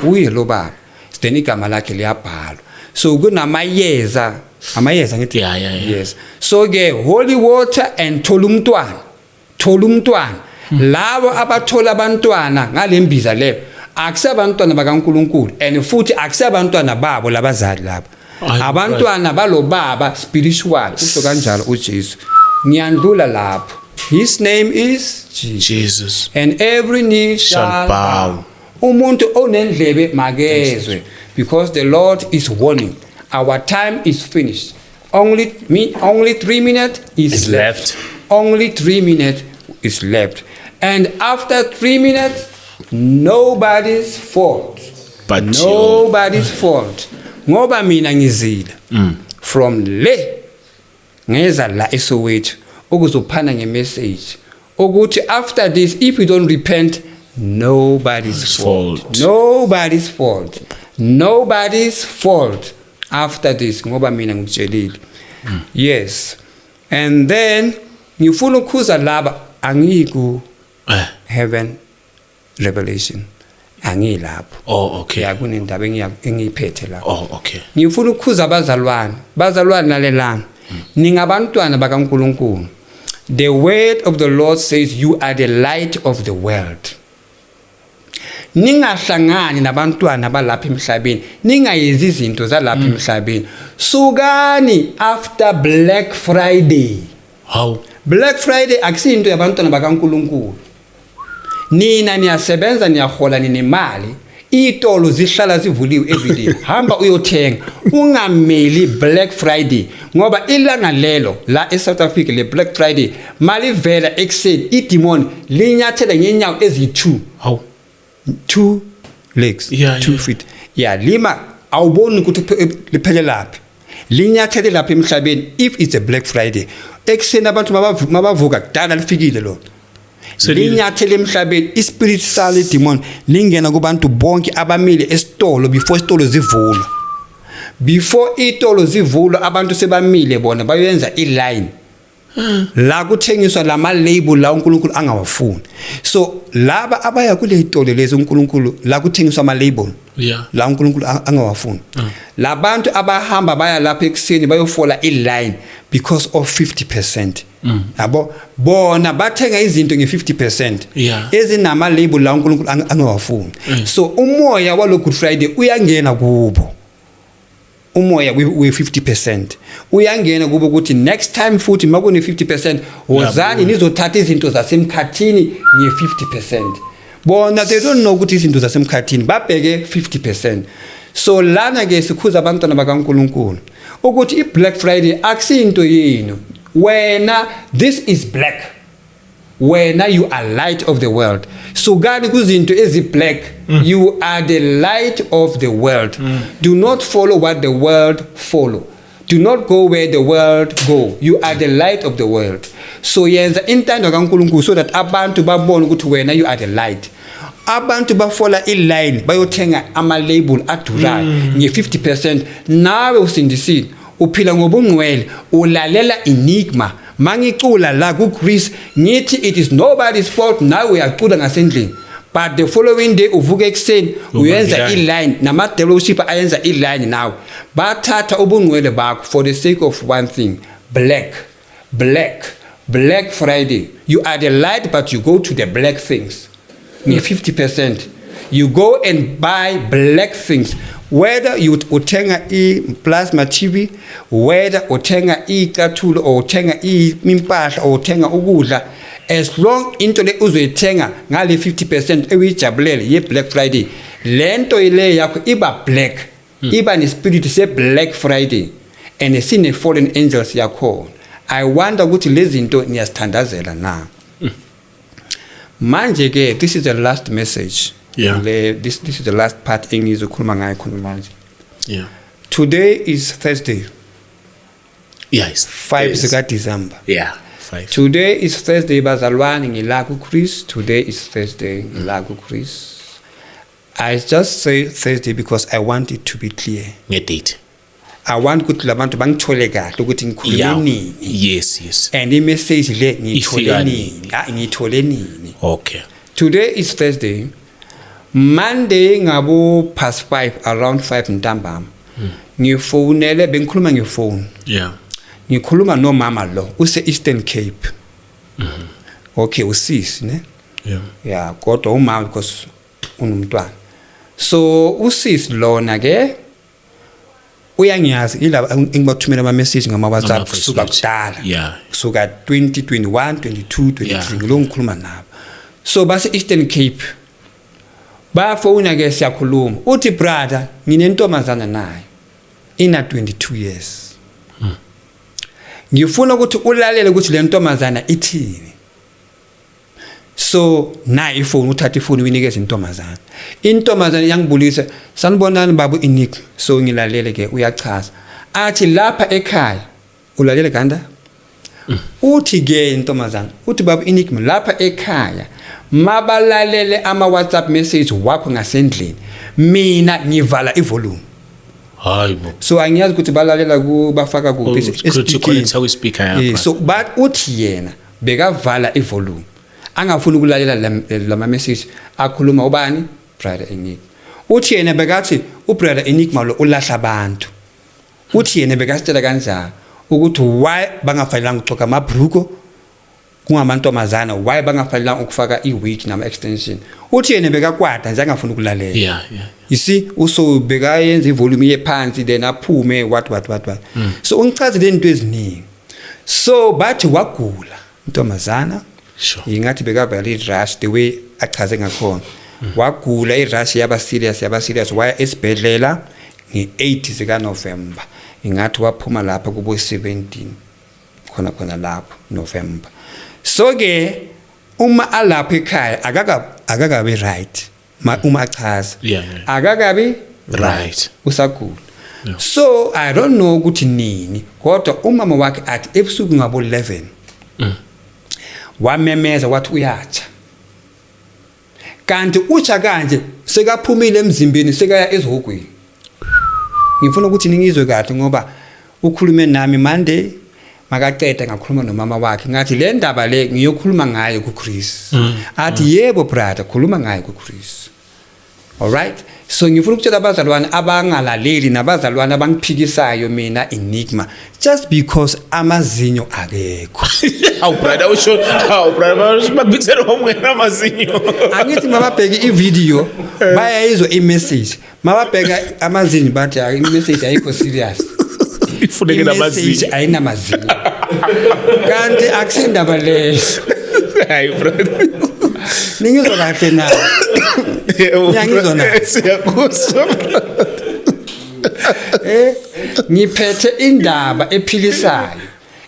uye lo baba. Then igama lakhe liyabhalwa. So kunamayeza, amayeza ngithi. Yeah. Yes. So ke holy water and thola umntwana. Thola umntwana. Labo abathola abantwana ngalembiza leyo akusabantwana bakaNkuluNkulu and futhi akusabantwana babo labazali laba. Hayi, Abantwana balo baba spiritual, usho kanjalo uJesu. Ngiyandlula lapho. His name is Jesus. Jesus. And every knee shall Shall bow. bow. Umuntu onendlebe makezwe, because the Lord is warning. Our time is finished. Only 3 minutes is Is left. Only 3 minutes is left. And after 3 minutes, nobody's fault. But nobody's fault. Ngoba mina ngizile. From le ngeza la eSoweto ukuzophana ngemessage ukuthi after this, if you don't repent, nobody's fault. Fault. Nobody's fault. Nobody's fault after this, ngoba mina ngikutshelile. Yes. And then ngifuna ukukhuza laba, angiku heaven revelation, angilapho. Oh, okay. Ya, kunendaba engiyiphethe lapho. Oh, okay. Ngifuna ukukhuza abazalwane, bazalwane lalelani, ningabantwana bakaNkuluNkulu. The word of the Lord says you are the light of the world. Ningahlangani nabantwana balapha emhlabeni, ningayenzi izinto zalapha emhlabeni. Sukani after Black Friday. How? Black Friday akusinto yabantwana bakaNkuluNkulu. Nina niyasebenza, niyahola, ninemali. Itolo zihlala zivuliwe everyday. Hamba uyothenga, ungameli Black Friday, ngoba ilanga lelo la eSouth Africa le Black Friday malivela ekuseni, idemon linyathela ngenyawo ezi2. How? 2 legs, 2 feet. Yeah, lima awuboni ukuthi liphelelaphi. Linyathele lapha emhlabeni if it's a Black Friday. Ekuseni abantu mabavuka kudala lifikile lo. Linyathele emhlabeni, ispirit sale demon lingena kubantu bonke abamile esitolo before isitolo zivulwa. Before itolo zivulwa abantu sebamile bona bayenza iline. La kuthengiswa lama label la uNkulunkulu angawafuni. So laba abaya kule itolo lezi uNkulunkulu la kuthengiswa ama label. La uNkulunkulu angawafuni. Labantu abahamba baya lapha ekuseni bayofola iline because of 50%. Yabo bona bathenga izinto nge50% ezinama label la uNkulunkulu angawafuni. So umoya walo Good Friday uyangena kubo. Umoya we 50% uyangena kubo ukuthi next time futhi makune 50% wozani nizothatha izinto zasemkhathini nge50%. Bona they don't know ukuthi izinto zasemkhathini, babheke 50%. So lana ke sikhuza abantwana bakaNkuluNkulu ukuthi iBlack Friday akusinto yenu. Wena this is black. Wena you are light of the world. Sukani kuzinto ezi black. You are the light of the world. Do not follow what the world follow. Do not go where the world go. You are the light of the world. So yenza intando kaNkuluNkulu so that abantu babone ukuthi wena you are the light. Abantu bafola iline bayothenga ama label adurayo nge50%. Nawe usindisile, uphila ngobungcwele, ulalela enigma. Mangicula la ku Chris ngithi it is nobody's fault, nawe uyacula ngasendlini. But the following day uvuka ekuseni uyenza iline nama developer ayenza iline nawe. Bathatha ubungcwele bakho for the sake of one thing, black, black, Black Friday. You are the light but you go to the black things. Nge 50% you go and buy black things. Whether you uthenga i-plasma TV, whether uthenga icathulo or uthenga impahla or uthenga ukudla, as long into le uzoyithenga ngale 50% ewuyijabulele ye Black Friday, lento ile yakho iba black, iba ne spirit se Black Friday and sine fallen angels yakhona. I wonder ukuthi lezi zinto niyazithandazela na. Manje ke this is the last message. Yeah. This is the last part engizokhuluma ngayo khona manje. Yeah. Today is Thursday. Yes. 5 zika December. Yeah. 5. Today is Thursday bazalwane ngila ku Chris. Today is Thursday ngila ku Chris. I just say Thursday because I want it to be clear. Ngedate. I want ukuthi labantu bangithole kahle ukuthi ngikhulume nini. Yes. And i-message le ngiyithole Ifika nini? Ah, ngiyithole nini? Okay. Today is Thursday. Monday ngabo past 5, around 5 ntambama. Ngifonele, bengikhuluma ngefone. Ngikhuluma nomama lo use Eastern Cape. Okay, usisi ne? Yeah. Yeah, kodwa umama because unomntwana. So usisi lona ke uyangiyazi, ilaba engibathumela ama message ngama WhatsApp Ngama-voice kusuka note. kudala. Kusuka 2021, 22, 23 ngilo ngikhuluma nabo. So base Eastern Cape. Bayafona ke, siyakhuluma. Uthi, "Brother, nginentombazana nayo. Ina 22 years. Ngifuna ukuthi ulalele ukuthi le ntombazana ithini." So nayi ifoni, uthatha ifoni uyinikeze intombazana. Intombazana iyangibulisa, "Sanibonani babu Enigma." So ngilalele ke, uyachaza. Athi lapha ekhaya, ulalele ganda. Uthi ke intombazana, uthi, "Babu Enigma, lapha ekhaya mabalalele ama WhatsApp message wakho ngasendlini, mina ngivala ivolume." Hayi bo. So angiyazi ukuthi balalela ku bafaka kuphi. Oh, ukuthi espeaker. Connecta kwi-speaker yakho. So but uthi yena bekavala ivolume, angafuni ukulalela lama message akhuluma ubani, Brother Enigma. Uthi yena bekathi uBrother Enigma lo ulahla abantu. Uthi yena bekasitshela kanjani ukuthi why bangafanelanga ukugcoka amabhruko kungamantombazana, why bangafanelanga ukufaka i-wig nama-extension. Uthi yena bekakwata nje, angafuni ukulalela. You see, uso bekayenza ivolume iye phansi, then aphume, what what what what. So ungichazele into eziningi. So bathi wagula intombazana. Ingathi bekavela i-rash, the way achaze ngakhona. Wagula, i-rash yaba serious, yaba serious, waya esibhedlela nge-8 zika November. Ingathi waphuma lapha kubo 17 khona khona lapho November. So ke uma alapha ekhaya akakabi right uma achaza. Akakabi usagula. So I don't know ukuthi nini, kodwa umama wakhe athi ebusuku ngabo 11 wamemeza wathi uyatsha. Kanti utsha kanje sekaphumile emzimbeni, sekaya ezihogweni. Ngifuna ukuthi ningizwe kahle ngoba ukhulume nami Monday, makaqeda ngakhuluma nomama wakhe, ngathi le ndaba le ngiyokhuluma ngayo kuChris. Athi, "Yebo brother, khuluma ngayo kuChris." Alright, so ngifuna ukutshela abazalwane abangalaleli nabazalwane abangiphikisayo mina Enigma just because amazinyo akekho. Hawu brother, usho, hawu brother, bakubikisela ngomngena amazinyo. Angithi mababheke ivideo bayayizwa imessage, mababheka amazinyo bathi, "Hayi, imessage ayikho serious." Ifuneke Imessage namazinyo. ayinamazinyo, kanti akusindaba leyo. Hayi brother. Ningizwa kahle na? Ngiyangizwa na? Siyakuzwa. Ngiphethe indaba ephilisayo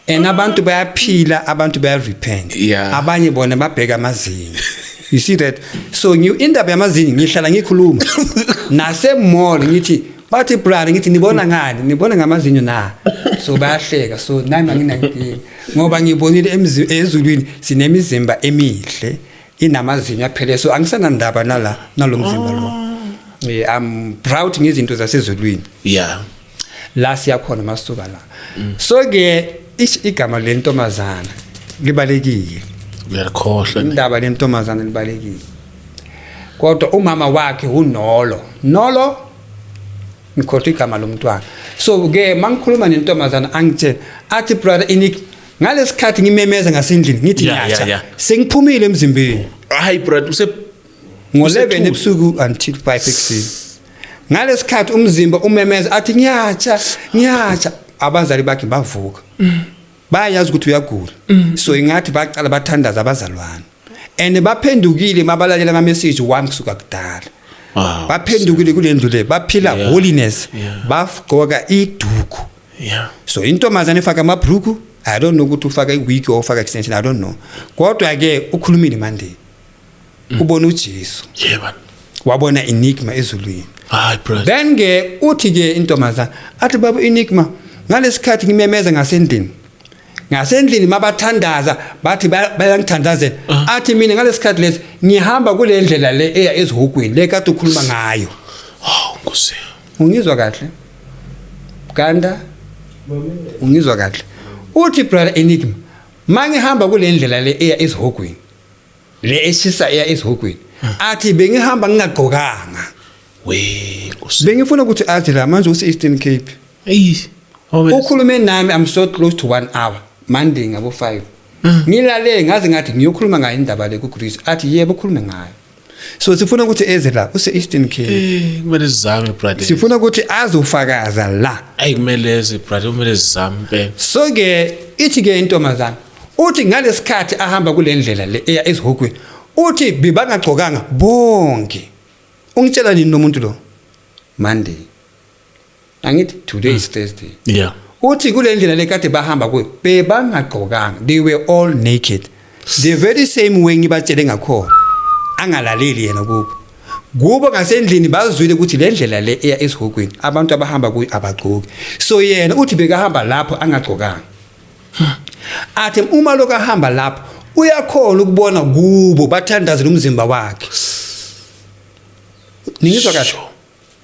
and abantu bayaphila, abantu baya repent. Abanye bona babheka amazinyo, you see that? So indaba yamazinyo ngihlala ngikhuluma nase mall, ngithi bathi, "Brother," ngithi, "Nibona ngani? Nibona ngamazinyo na?" So bayahleka. So nami anginankinga ngoba ngibonile ezulwini sinemizimba emihle inamazinyo aphele, so angisanandaba nala nalomzimba lo. I'm proud ngezinto zasezulwini la siyakhona masuka la. So ke igama lentombazana libalekile. Uyakhohlwa. Indaba lentombazana libalekile, kodwa umama wakhe unolo nolo, ngikhohlwa igama lomntwana. So ke mangikhuluma nentombazana angitshela athi, "Brother Enigma, ngalesikhathi ngimemeza ngasendlini ngithi ngiyatsha, sengiphumile emzimbeni." Hayi brother, use Ngo-11 Usethule. ebusuku until 5 ekuseni, ngalesikhathi umzimba umemeza athi ngiyatsha, ngiyatsha, abazali bakhe bavuka, bayazi ukuthi uyagula. So ingathi baqala bathandaza abazalwane and baphendukile mabalalela ama-message wami kusuka kudala. Baphendukile kule ndlu le, baphila holiness, bagqoka iduku. So intombazane ifaka amabhruku, I don't know ukuthi ufaka iwig or ufaka extension, I don't know, kodwa ke ukhulumile Monday, ubona uJesu. Yebo. Wabona Enigma ezulwini. Hayi brother. Then ke uthi ke intombazana athi, "Baba Enigma, ngalesikhathi ngimemeza ngasendlini Ngasendlini mabathandaza bathi bayangithandazela. Athi mina ngalesikhathi lesi ngihamba kule ndlela le eya ezihogweni le kade ukhuluma ngayo. Oh, Nkosi. Ungizwa kahle? Ganda? Ungizwa kahle? Uthi brother Enigma, mangihamba kule ndlela le eya ezihogweni. Le eshisa eya ezihogweni. Athi bengihamba ngingagqokanga. We Nkosi. Bengifuna ukuthi athi la manje use Eastern Cape. Eyi. Ukhulume nami I'm so close to 1 hour. Monday ngabo 5. Ngilale ngaze ngathi ngiyokhuluma ngayo indaba le ku Greece. Athi yebo ukhulume ngayo. So sifuna ukuthi eze la use Eastern Cape. Eh, kumele sizame brother. Sifuna ukuthi azofakaza la. Ayi kumele eze brother, kumele sizame impela. So ke ithi ke intombazana uthi ngalesikhathi ahamba kule ndlela le eya ezihogweni uthi bebangagcokanga bonke. Ungitshela nini lo muntu lo? Monday. Angithi today is Thursday. Yeah. Uthi kule ndlela le kade bahamba kuyo bebangagqokanga, they were all naked. The very same way ngibatshele ngakhona. Angalaleli yena kubo. Kubo ngasendlini bazwile ukuthi le ndlela le eya esihogweni abantu abahamba kuyo abagqoki. So yena uthi bekahamba lapho angagqokanga. Athi uma lokho ahamba lapho uyakhona ukubona kubo bathandazela umzimba wakhe. Ningizwa kahle?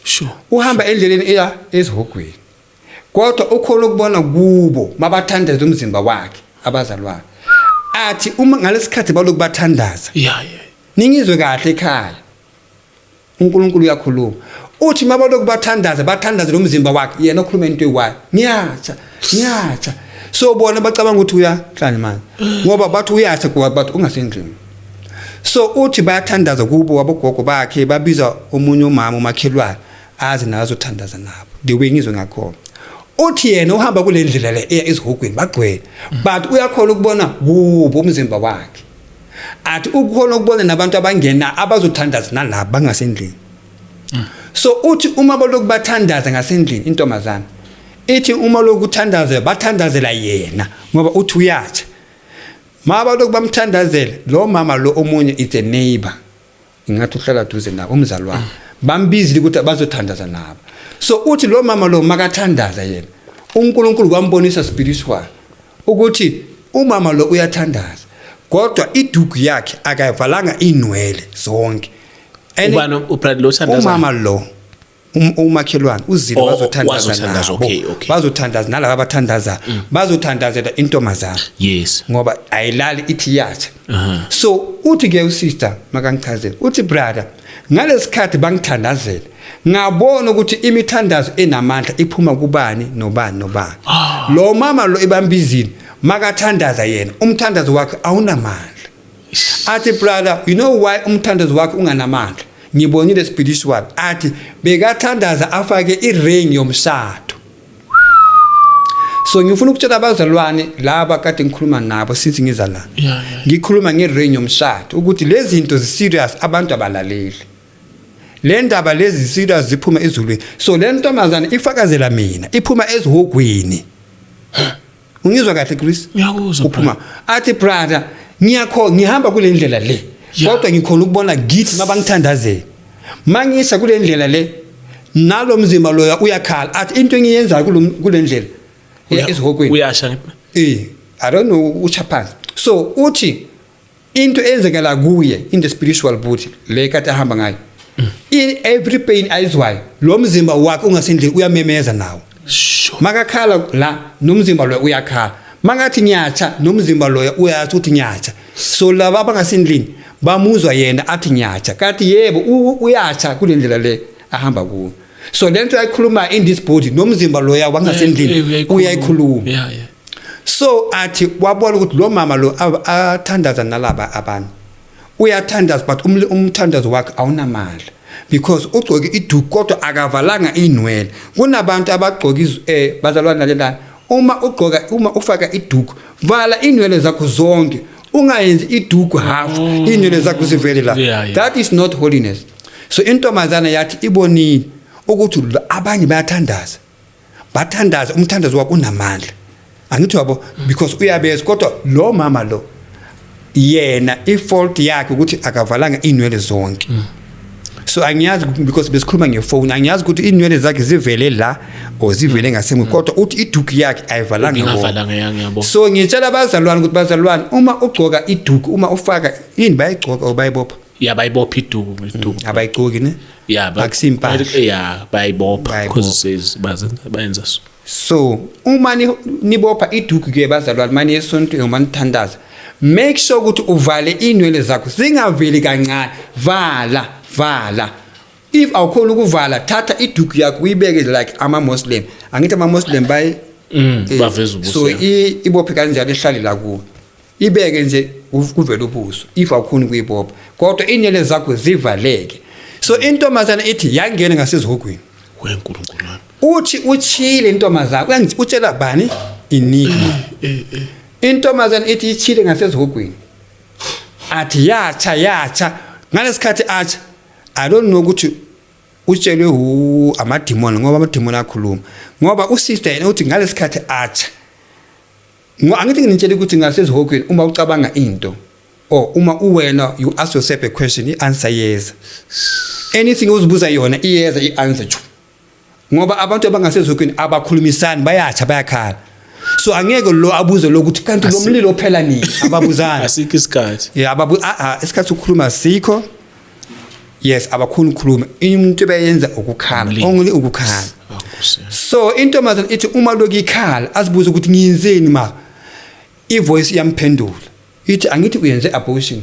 Sure. Uhamba endleleni eya esihogweni. Kodwa ukhona ukubona kubo mabathandaza umzimba wakhe abazalwane. Athi uma ngalesikhathi baloku bathandaza. Yeah. Ningizwe kahle ekhaya. uNkulunkulu uyakhuluma. Uthi mabaloku bathandaza bathandaza lomzimba wakhe yena okhuluma into eyi-one. Ngiyatsha, ngiyatsha. So bona bacabanga ukuthi uyahlanya manje. Ngoba bathi uyatsha kuba bathi ungasendlini. So uthi bayathandaza kubo wabogogo bakhe babiza omunye umama umakhelwane aze naye azothandaza nabo. The way ngizwe ngakhona. Uthi yena uhamba kule ndlela le eya ezihogweni bagcwele. But uyakhona ukubona kubo umzimba wakhe. Athi ukukhona ukubona nabantu abangena abazothandaza nalabo bangasendlini. So uthi uma baloku bathandaza ngasendlini intombazana ithi uma lokhu uthandaza bathandazela yena ngoba uthi uyatsha. Maba lokhu bamthandazela lo mama lo omunye it's a neighbor. Ingathi uhlala duze nabo umzalwane. Bambizile ukuthi bazothandaza nabo. So uthi lo mama lo makathandaza yena. uNkulunkulu wambonisa spiritual ukuthi umama lo uyathandaza. Kodwa iduku yakhe akayivalanga inwele zonke. Ubani ubrad lo thandaza? Umama lo umakhelwane uzile Oh, bazothandaza wazothandaza, nabo. okay. Bazothandaza nalaba abathandaza bazothandazela intombazana. Yes. Ngoba ayilali ithi yatsha. So uthi ke usister makangichazele uthi brother ngalesikhathi bangithandazela ngabona ukuthi imithandazo enamandla iphuma kubani nobani nobani. Lo mama lo ebambizini makathandaza yena umthandazo wakhe awunamandla. Athi brother you know why umthandazo wakhe unganamandla? Ngibonile spiritual athi bekathandaza afake iring yomshado. So ngifuna ukutshela abazalwane laba kade ngikhuluma nabo since ngiza la. Yeah. Ngikhuluma ngering yomshado ukuthi lezi zinto zi serious abantu abalaleli. Le ndaba lezi serious ziphuma ezulwini. So le ntombazana ifakazela mina iphuma ezihogweni. Ungizwa kahle Chris? Ngiyakuzwa. Uphuma athi brother ngiyakho ngihamba kule ndlela le. Kodwa ngikhona ukubona githi mabangithandazela. Mangisa kule ndlela le nalo mzimba loya uyakhala athi into engiyenzayo kule ndlela ezihogweni uyasha. I don't know utsha phansi. So uthi into eyenzekela kuye in the spiritual body le kade ahamba ngayo. In every pain ayizwayo lo mzimba wakhe ungasendlini uyamemeza nawo. Sure. Makakhala la nomzimba lo uyakhala. Mangathi ngiyatsha nomzimba lo uyathi uthi ngiyatsha. So laba abangasendlini bamuzwa yena athi ngiyatsha. Kanti yebo uyatsha kule ndlela le ahamba kuyo. So lento ayikhuluma in this body nomzimba loya wangasendlini uyayikhuluma. Yeah. So athi wabona ukuthi lo mama lo athandaza nalaba abantu. Uyathandaza but umthandazo wakhe awunamandla because ugcoke iduku kodwa akavalanga inwele. Kunabantu abagcoka bazalwane lalelana. Uma ugcoka uma ufaka iduku vala inwele zakho zonke. Ungayenzi iduku half inwele zakho zivele la. Yeah. That is not holiness. So intombazana yathi ibonile ukuthi abanye bayathandaza. Bathandaza umthandazo wakho unamandla. Angithi yabo because uyabezwa kodwa lo mama lo yena ifault yakhe ukuthi akavalanga inwele zonke. So angiyazi because besikhuluma ngefoni, angiyazi ukuthi inwele zakhe zivele la or zivele ngasemuva, kodwa uthi iduku yakhe ayivalanga yonke. Ingavalanga, ya, ngiyabona. So ngitshela abazalwane ukuthi bazalwane, uma ugcoka iduku, uma ufaka yini, bayayigcoka or bayibopha? Ya, bayibopha iduku. Abayigcoki ne? Ya, Akusiyimpahla. Ya, bayibopha. Bayibopha. Because says bazenza, bayenza so. So uma nibopha iduku ke bazalwane, mani esontweni uma nithandaza, make sure ukuthi uvale inwele zakho zingaveli kancane. Vala, vala. If awukhona ukuvala, thatha iduku yakho uyibeke like ama Muslim. Angithi ama Muslim bayi Baveza ubuso. So ibophe kanjalo, ihlale la kuwe, ibeke nje kuvele ubuso if awukhoni ukuyibopha, kodwa inwele zakho zivaleke. So intombazana ithi yangena ngasezihogweni. Wenkulunkulu wami. Uthi uchile intombazana, utshela bani? Enigma. Intombazana ithi ichile ngasezihogweni, athi yacha, yacha ngalesikhathi acha. I don't know ukuthi utshelwe hu amadimoni, ngoba amadimoni akhuluma, ngoba usister yena uthi ngalesikhathi acha, angithi nginitshela ukuthi ngasezihogweni uma ucabanga into or uma uwena you ask yourself a question, i-answer yeza. Anything ozibuza yona iyeza i-answer chu, ngoba abantu abangasezihogweni abakhulumisani, bayacha, bayakhala. So angeke lo abuze lo ukuthi kanti lo mlilo ophela nini, ababuzani. Asikho isikhathi. Yeah, ababu isikhathi sokukhuluma sikho. Yes, abakhona ukukhuluma, umuntu beyenza ukukhala. Umlilo. Only ukukhala. Ah, Nkosi yami. So intombazane ithi uma lokhu ikhala, azibuze ukuthi ngiyenzeni, ma ivoice iyamphendula ithi angithi uyenze abortion,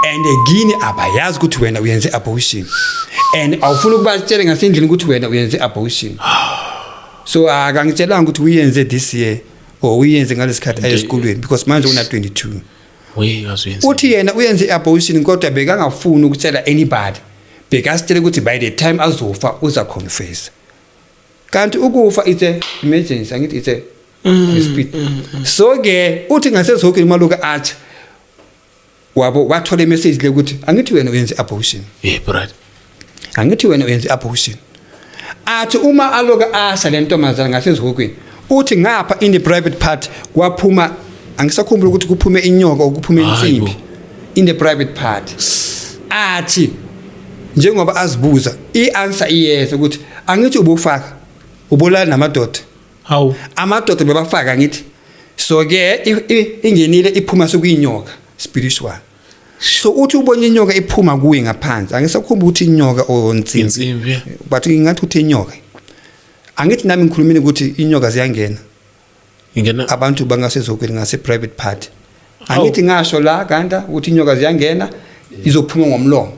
and kini abayazi ukuthi wena uyenze abortion, and awufuni ukubatshela ngasendlini ukuthi wena uyenze abortion. So akangitshelanga ukuthi uyenze this year or uyenze ngalesikhathi aye esikolweni, because manje una 22. We azuyenza. Uthi yena uyenze i-abortion, kodwa bekangafuni ukutshela anybody, bekasitshela ukuthi by the time azofa uza confess. Kanti ukufa it's a emergency, angithi it's a speed. So ke uthi ngasezokweni maluka athi wabo wathola imessage le ukuthi angithi wena uyenze abortion. Hey brother. Angithi wena uyenze abortion. Athi uma aloka asa le ntombazana ngasezihokweni, uthi ngapha in the private part kwaphuma, angisakhumbula ukuthi kuphume inyoka or kuphume Hayi insimbi bo. in the private part. Athi njengoba azibuza, i-answer iyeza ukuthi angithi ubufaka, ubulala namadoda. Hawu. Amadoda bebafaka ngithi. So ke ingenile, iphuma sekuyinyoka spiritual. So uthi ubona inyoka iphuma kuye ngaphansi, angisakhumbula ukuthi inyoka or insimbi. Insimbi, yeah. But ngingathi uthi inyoka. Angithi nami ngikhulumile ukuthi inyoka ziyangena Ingena. Abantu bangasezokweni ngase private part. Hawu. Angithi ngasho la kanta ukuthi inyoka ziyangena, izophuma ngomlomo,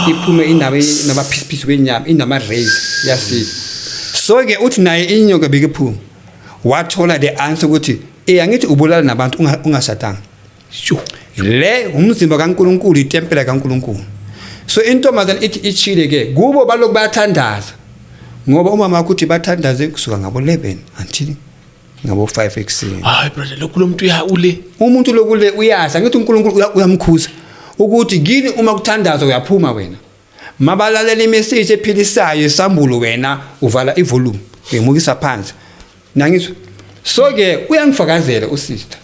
iphume inaba namaphisiphisi wenyama, inama rays yasika. So ke uthi naye inyoka bekiphuma, wathola the answer ukuthi angithi ubulala nabantu ungashadanga. Sho. Le umzimba kaNkuluNkulu, itempela kaNkuluNkulu. So intombazane ithi ichile ke kubo, baloku bayathandaza, ngoba umama wakho uthi bathandaze kusuka ngabo 11 until ngabo 5 ekuseni. Hayi brother, lokhu lo muntu uya ule. Umuntu lokule uyazi, angithi uNkulunkulu uyamkhuza ukuthi kini uma kuthandaza uyaphuma wena, mabalalela imessage ephilisayo isambulo, wena uvala ivolume, uyemukisa phansi nangizwa. So ke uyangifakazela usister,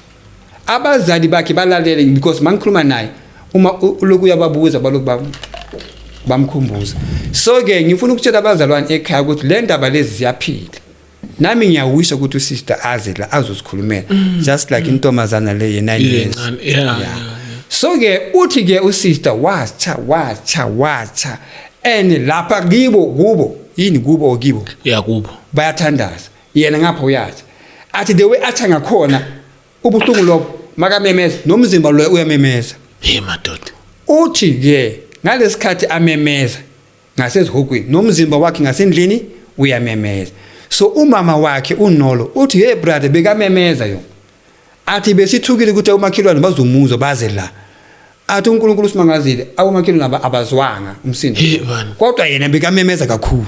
abazali bakhe balalele, because mangikhuluma naye uma uloku uyababuza, baloku bamkhumbuza. So ke ngifuna ukutshela abazalwane ekhaya ukuthi le ndaba lezi ziyaphila. Nami ngiyawisha ukuthi usister aze la azozikhulumela, just like intombazana le ye 9 years. Incane, yeah. So ke uthi ke usister wacha, wacha, wacha, and lapha kibo, kubo yini, kubo or kibo? Ya, kubo. Bayathandaza, yena ngapha uyathi, athi the way athi ngakhona ubuhlungu lobo, makamemeza nomzimba lo uyamemeza. Hey madoda. Uthi ke ngalesikhathi amemeza ngasezihogweni, nomzimba wakhe ngasendlini uyamemeza. So umama wakhe unolo uthi, hey brother, bekamemeza yo, athi besithukile ukuthi umakhelwane bazomuzwa baze la. Athi uNkulunkulu usimangazile, abomakhelwane abazwanga umsindo. Hey bani. Kodwa yena bekamemeza kakhulu.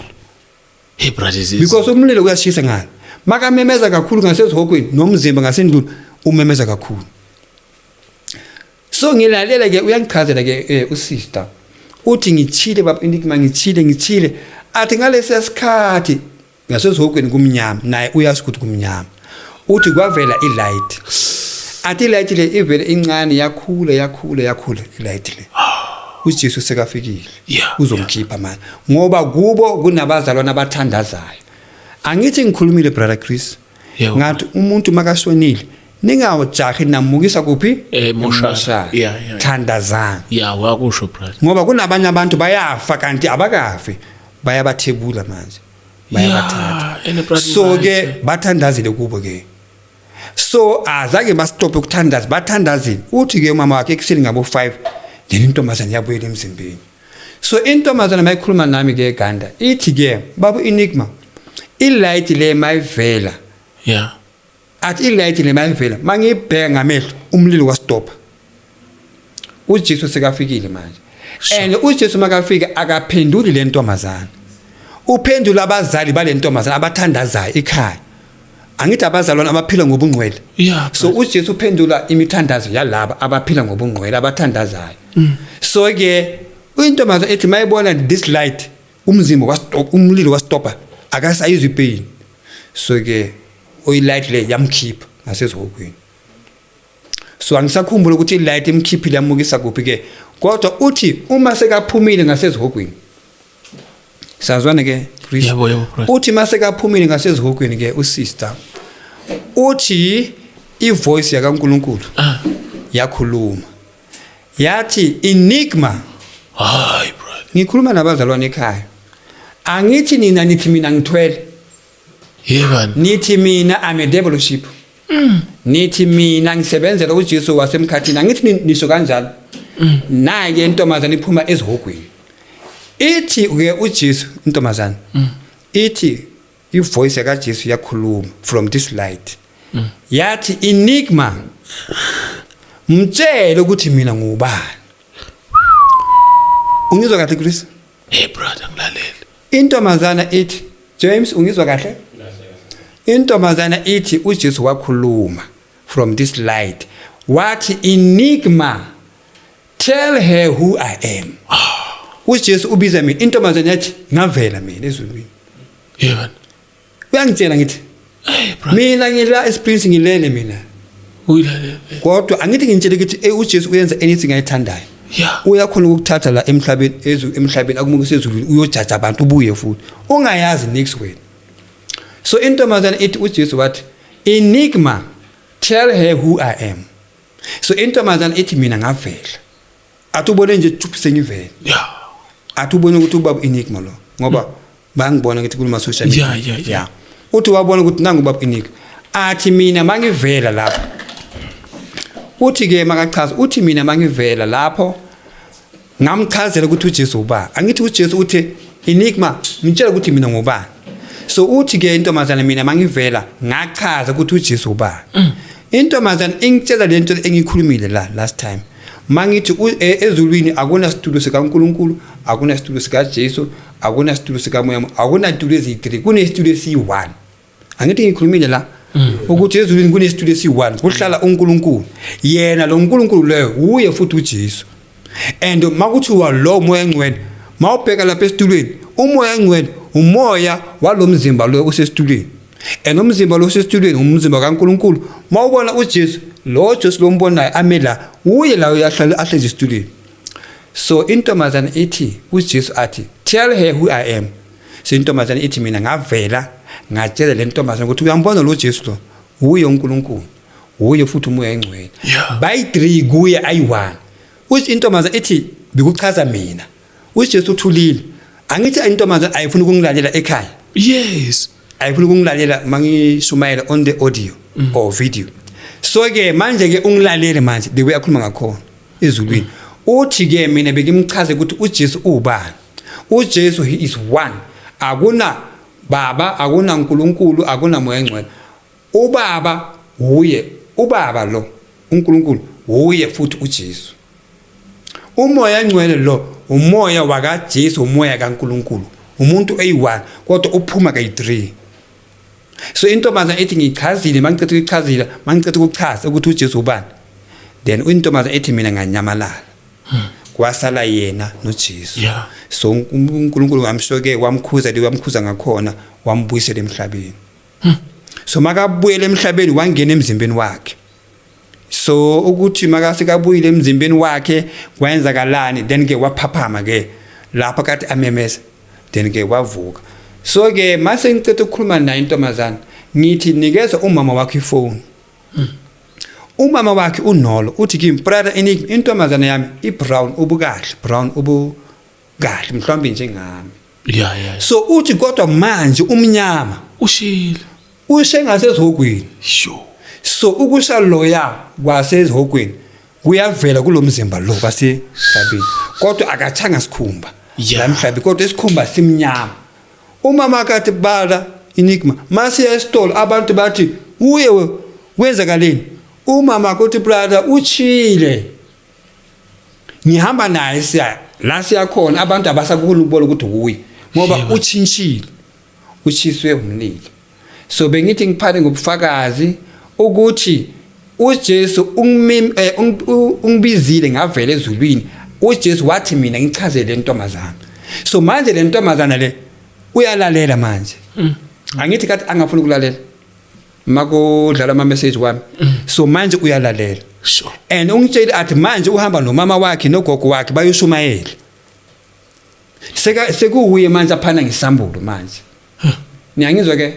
Hey brothers. Because umlilo uyashisa ngani, makamemeza kakhulu ngasezihogweni, nomzimba ngasendlini umemeza kakhulu. So ngilalela ke, uyangichazela ke usister, uthi ngithile baba Enigma, ngithile, ngithile. Athi ngalesi sikhathi ngasezihogweni kumnyama, naye uyazi ukuthi kumnyama. Uthi kwavela ilight, athi ilight le ivele incane, yakhula, yakhula, yakhula ilight le. uJesu sekafikile. Yeah. Uzomkhipha manje ngoba kubo kunabazalwana abathandazayo. Angithi ngikhulumile, brother Chris, ngathi umuntu makashonile ningawajahi namukisa kuphi? Emoshari. Emoshari. Yeah. Thandazana. Yeah, wakusho, brother. Ngoba kunabanye abantu bayafa kanti abakafi, bayabathebula manje, bayabathatha. Yeah, and brother, So ke bathandazile kubo ke, so azange bastophe ukuthandaza, bathandazile. Uthi ke umama wakhe ekuseni ngabo 5, then intombazane yabuyela emzimbeni. So intombazane mayikhuluma nami ke eGanda, ithi ke, "Babu Enigma, ilight le mayivela," athi, "ilight le mayivela, mangibheka ngamehlo, umlilo wastopha. UJesu sekafikile manje." And uJesu makafika akaphenduli le ntombazana, uphendula abazali bale ntombazana abathandazayo ekhaya. Angithi abazalwane abaphila ngobungcwele? Yeah. So uJesu uphendula imithandazo yalaba abaphila ngobungcwele, abathandazayo. So ke intombazana ethi mayibona this light, umzimba wastop, umlilo wastopa, akasayizwa ipain. So ke oyilight le yamkhipha ngasezihogweni. So angisakhumbula ukuthi ilight imkhiphile yamukisa kuphi ke, kodwa uthi uma sekaphumile ngasezihogweni, sazwana ke, Chris? Yebo, brother. Uthi mase kaphumile ngasezihogweni ke usister, uthi ivoice yakaNkuluNkulu yakhuluma yathi, "Enigma." Hayi, brother. Ngikhuluma nabazalwane ekhaya. Angithi nina nithi mina ngithwele? Yebani. Nithi mina I'm a devilship, nithi mina ngisebenzela uJesu wasemkhathini. Angithi nisho kanjalo? Naye intombazana iphuma ezihogweni, ithi ke uJesu, intombazana ithi ivoice kaJesu yakhuluma from this light, yathi, "Enigma, mtshele ukuthi mina ngubani." Ungizwa kahle, Chris? Hey brother, ngilalele. Intombazana ithi, James, ungizwa kahle? Intombazana ithi uJesu wakhuluma from this light, wathi, "Enigma, tell her who I am." UJesu ubiza mina. Intombazana yathi, "Ngavela mina ezulwini." Yebani. Uyangitshela ngithi Hey brother. mina ngila eSprings, ngilele mina. Uyilalele. Kodwa angithi ngintshele ukuthi uJesu uyenza anything ayithandayo? Uyakhona ukukuthatha la emhlabeni, emhlabeni, akumukise ezulwini, uyojaja abantu, ubuye futhi ungayazi next wena. So intombazana ithi uJesu wathi, "Enigma, tell her who I am." So intombazana ithi, "Mina ngavela." Athi ubone nje thuphi, sengivela. Athi ubone ukuthi ubaba Enigma lo, ngoba bangibona ngithi kuluma social media. Yeah. Uthi wabona ukuthi nangu ubaba Enigma. Athi mina mangivela lapho, uthi ke makachaza, uthi mina mangivela lapho ngamchazela ukuthi uJesu uba. Angithi uJesu uthi, "Enigma, ngitshela ukuthi mina ngubani." So uthi ke intombazana, mina mangivela ngachaza ukuthi uJesu uba. Intombazana ingitshela lento engikhulumile la last time, mangithi ezulwini akuna situlo sikaNkuluNkulu, akuna situlo sikaJesu, akuna situlo sikaMoya, akuna situlo eziyi-3, kunesitulo esiyi-1. Angithi ngikhulumile la ukuthi ezulwini kunesitulo esiyi-1, kuhlala uNkulunkulu. Yena lo nkulunkulu leyo uye futhi uJesu. And makuthiwa lo moya engcwele, mawubheka lapha esitulweni, umoya engcwele umoya walomzimba lo usesitulweni, and umzimba lo usesitulweni umzimba kaNkulunkulu. Mawubona uJesu, lo Jesu lombonayo ame la, uye la uyahlala, ahlezi esitulweni. So intombazana ithi uJesu athi, "Tell her who I am." So intombazana ithi, mina ngavela ngatshela le ntombazana ukuthi uyambona lo Jesu lo, uye uNkulunkulu, uye futhi umoya engcwele. Bayi-3 kuye ayi-1. Uthi intombazana ithi bikuchaza mina. UJesu uthulile. Angithi intombazana ayifuni ukungilalela ekhaya? Yes. Ayifuni ukungilalela mangishumayela on the audio or video. So ke manje ke ungilalele manje the way akhuluma ngakhona ezulwini. Uthi ke mina bekimchaze ukuthi uJesu ubani. UJesu, he is one. Akuna baba, akuna uNkulunkulu, akuna moya engcwele. Ubaba uye ubaba lo, uNkulunkulu uye futhi uJesu. Umoya engcwele lo umoya wakaJesu, umoya kaNkulunkulu, umuntu eyi-1 kodwa uphuma kayi-3. So intombazana ethi ngichazile, mangiceda ukuchazile, mangiceda ukuchaza ukuthi uJesu ubani, then intombazana ethi mina nganyamalala, kwasala yena noJesu. So uNkulunkulu wamshoke, wamkhuza le wamkhuza ngakhona, wambuyisela emhlabeni. So makabuyela emhlabeni wangena emzimbeni wakhe. So ukuthi makasekabuyile emzimbeni wakhe kwenzakalani, then ke waphaphama ke lapha kade amemeza, then ke wavuka. So ke mase ngiceda ukukhuluma naye intombazana, ngithi nikeza umama wakhe ifoni. Umama wakhe unolo uthi kimi, brother Enigma, intombazana yami i-brown, ubukahle brown, ubukahle mhlawumbe njengami. Yeah. So uthi kodwa manje umnyama. Ushile. Ushe ngasezihogweni. Sure. So ukusha loya kwasezihogweni kuyavela kulomzimba lo kwasemhlabeni, kodwa akathanga sikhumba la emhlabeni, kodwa isikhumba simnyama. Umama kathi bala Enigma, masiya esitolo abantu bathi uye kwenzakaleni. Umama kuthi brother uchile, ngihamba naye siya la siyakhona, abantu abasakufuni ukubona ukuthi uye ngoba uchintshile, uchiswe umlilo. So bengithi ngiphane ngobufakazi ukuthi uJesu ungibizile ngavela ezulwini. uJesu wathi mina ngichazele le ntombazana. So manje le ntombazana le uyalalela manje. Angithi kathi angafuni ukulalela makudlala ama message wami. So manje uyalalela. Sure. And ungitshele athi manje uhamba nomama wakhe nogogo wakhe bayoshumayela. Seka sekuwuye manje aphana ngesambulo manje. Niyangizwa ke?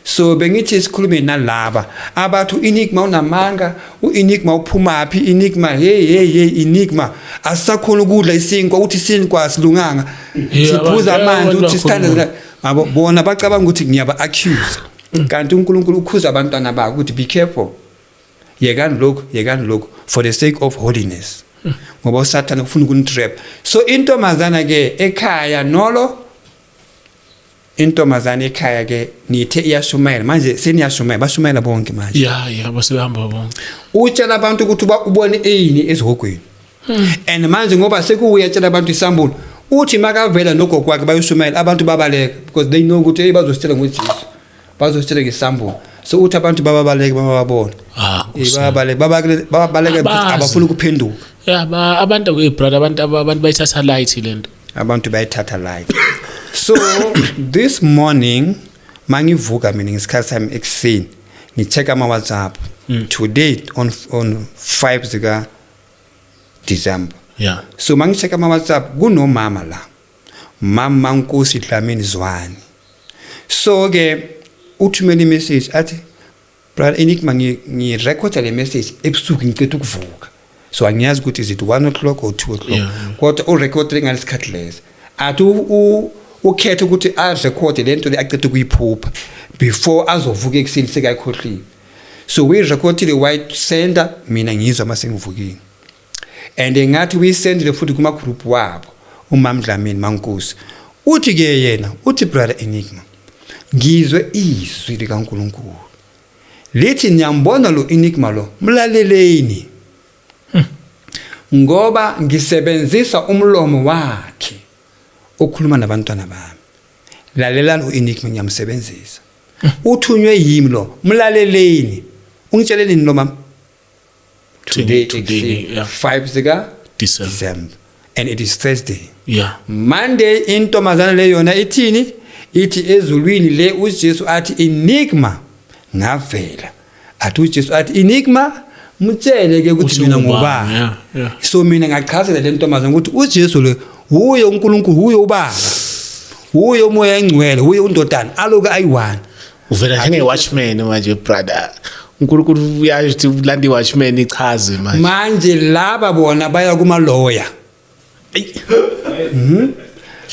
So bengithi sikhulume nalaba abathi uEnigma unamanga, uEnigma uphumaphi, Enigma hey hey hey, Enigma asisakhona ukudla isinkwa, uthi isinkwa asilunganga. Siphuza amanzi, abantu uthi sithanda bakhuluma. yabo bona bacabanga ukuthi ngiyaba accuse. Kanti uNkulunkulu ukhuza abantwana bakhe ukuthi be careful. Yekani lokhu, yekani lokhu for the sake of holiness. Ngoba uSathane ufuna ukunitrap. So intombazana ke ekhaya nolo, intombazana ekhaya ke nithe iyashumayela manje, seniyashumayela, bashumayela bonke manje. Yeah, basebehamba bonke. Utshela abantu ukuthi ubone eyini ezihogweni. And manje ngoba sekuwuye etshela abantu isambulo, uthi makavela nogogo wakhe bayoshumayela, abantu babaleka because they know ukuthi hey, bazositshela ngoJesu, bazositshela ngesambulo. So uthi abantu bababaleka bababona. Nkosi yami. Bababaleka, babaleka, babaleka because Abazi. abafuni ukuphenduka. Yeah, ba abantu hey brother, abantu bayithatha light lento. Abantu bayithatha light. So this morning mangivuka mina ngesikhathi sami ekuseni, ngicheck ama WhatsApp today on 5 zika December. So mangicheck ama WhatsApp kunomama la, Mama Nkosi Dlamini Zwane. So ke uthumela imessage athi, brother Enigma, ngirecorda le message ebusuku ngiceda ukuvuka, so angiyazi ukuthi is it 1 o'clock or 2 o'clock, kodwa urecorde ngalesikhathi leso. Athi ukhethe ukuthi arekhode lento le aceda ukuyiphupha before azovuka ekuseni sekayikhohliwe. So uyirekhodile, wayisenda, mina ngizwa mase ngivukile. And ngathi uyisendile futhi kuma group wabo. Umam Dlamini Mankosi uthi ke yena uthi, brother Enigma, ngizwe izwi likaNkuluNkulu lithi niyambona lo Enigma lo, mlaleleni ngoba ngisebenzisa umlomo wakhe okhuluma nabantwana bami. Lalelani uEnigma, ngiyamsebenzisa, uthunywe yimi lo, mlaleleni. Ungitsheleni lo mama today? Today, ekuseni, yeah. 5 zika December. December, and it is Thursday. Monday intombazana le yona ithini? Ithi ezulwini le uJesu athi Enigma ngavela, athi uJesu athi Enigma mtshele ke ukuthi Uthi mina ungubani, ngubani. yeah. So mina ngachazela le ntombazana ukuthi uJesu lo uye uNkulunkulu, uye ubaba, uye umoya engcwele, uye undodana, aloku ayi-one. Uvela njenge-watchman manje brother. uNkulunkulu uyasho ukuthi ulanda i-watchman ichaze manje. Manje laba bona baya kumaloya.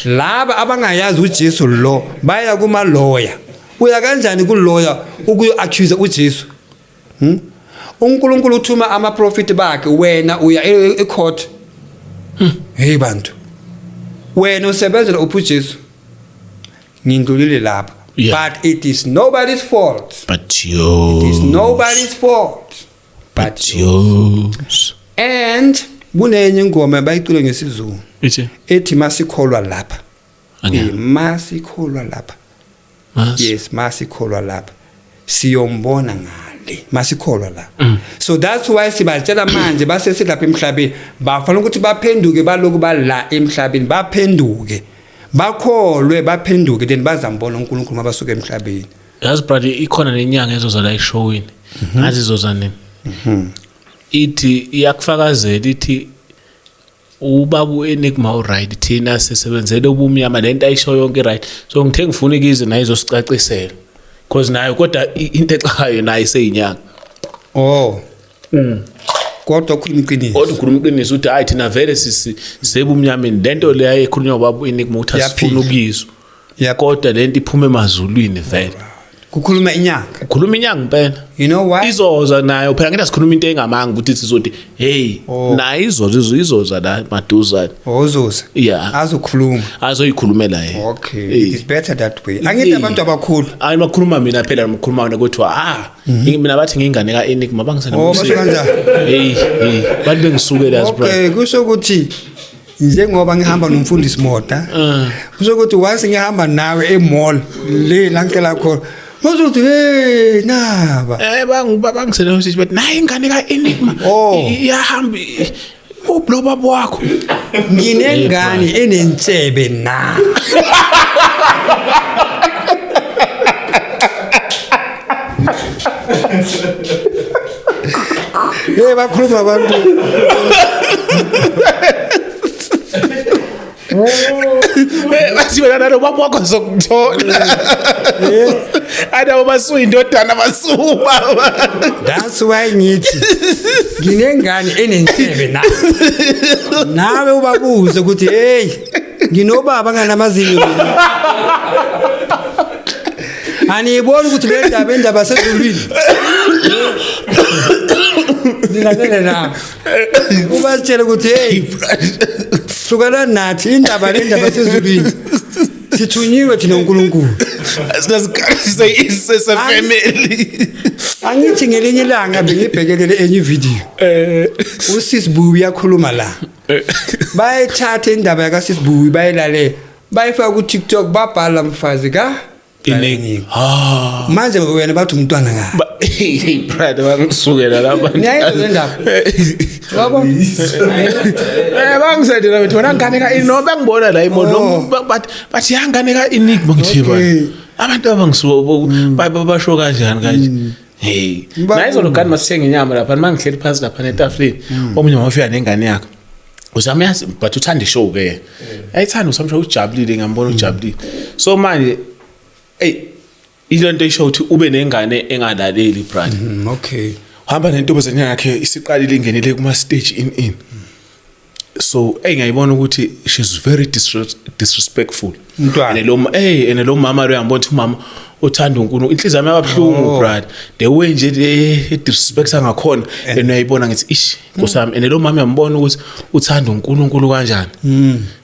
Laba abangayazi uJesu lo baya kumaloya. Uya kanjani kuloya ukuyo accuse uJesu? UNkulunkulu uthuma amaprofiti bakhe, wena uya ecourt. Hey bantu, wena usebenzela uphi uJesu? Ngindlulile lapha. But it is nobody's fault. But yours. It is nobody's fault but yours. And kunenye ingoma bayicule ngesiZulu Ithi ethi masikholwa lapha. Angeke. Masikholwa lapha. Yes, masikholwa lapha siyombona ngale, masikholwa la. So that's why sibatshela manje basesilapha emhlabeni, bafanele ukuthi baphenduke, baloku bala emhlabeni, baphenduke, bakholwe, baphenduke, then bazambona uNkulunkulu mabasuka emhlabeni. Yazi brother, ikhona nenyanga ezoza la eshowini. Ngazi izoza nini. Ithi iyakufakazela, ithi ubaba u-Enigma u-right, thina sisebenzele ubumnyama, lento ayisho yonke i-right. So ngithe ngifuna ikize naye izosicacisela, cause nayo kodwa into exakayo naye seyinyanga. Oh. Kodwa ukhuluma iqiniso. Kodwa ukhuluma iqiniso ukuthi hayi, thina vele sisebumnyameni, lento leyo ekhulunywa ubaba u-Enigma ukuthi asifuni ukuyizwa. Kodwa lento iphuma emazulwini vele. Kukhuluma inyanga. Ukhuluma inyanga impela. You know why? Izoza nayo phela, ngeke sikhuluma into engamanga ukuthi sizothi hey. Oh. Nayo izoza, izoza la maduzane. Ozoza. Yeah. Azokhuluma. Azoyikhulumela yena. Okay. It is better that way. Angithi abantu abakhulu. Hayi, makhuluma mina phela, makhuluma wena kuthiwa ah, mina bathi ngingane ka Enigma bangisena. Oh, basho kanjani? Hey hey, bantu bengisukela yazi bro. Okay, kusho ukuthi njengoba ngihamba nomfundisi Mota, kusho ukuthi once ngihamba nawe e-mall le la ngicela khona, bazothi hey naba. Bangisena usisi, but nayi ingane ka Enigma. Oh. Iyahamba ublo babo wakho. Nginengane enentshebe na. Hey, bakhuluma abantu. Bathi wena nalo baba wakho sokuthola. Ada basuyindodana basubaba. That's why ngithi nginengane enentshebe na. Nawe ubabuze ukuthi hey, nginobaba nganamazinyo mina. Aniyiboni ukuthi le ndaba indaba sezulwini. Nilalele na. Ubatshele ukuthi hey, hlukana nathi, indaba le ndaba sezulwini. Sithunyiwe thina uNkulunkulu. Sinasikhathi se family. Angithi ngelinye ilanga bengibhekelele enye video. Usisi Buyi uyakhuluma la. Bayithatha indaba yakasisi Buyi, bayilalela. Bayifaka ku TikTok, babhala mfazi ka Iningi. Ah. Manje wena bathi umntwana nga. Hey brother, bangisukela lapha. Niyayizwa le ndaba? Yabo? Bangisendela bethi wena ngane ka no bangibona la imoto. Oh. But bathi ya ngane ka Enigma, ngithi ba. Okay. Abantu abangisuka basho kanjani kanje. Hey. Naye izolo kanti masithenga inyama lapha, mangihleli phansi lapha etafuleni. Omunye wafika nengane yakhe. Uzama yazi, but uthanda ishow ke. Ayithanda usamsho, ujabulile, ngiyambona ujabulile. So manje ey, ilento isho ukuthi ube nengane engalaleli, brother. Okay. Hamba nentombazane yakhe, isiqalile ingenele kuma stage in. So ey, ngiyayibona ukuthi she's very disrespectful. Umntwana. And lo hey, and lo mama lo, uyambona ukuthi umama uthanda uNkulunkulu. Inhliziyo yami yababuhlungu, brother. The way nje le disrespect angakhona, and uyayibona, ngithi ish, Nkosi yami, and lo mama uyambona ukuthi uthanda uNkulunkulu kanjani.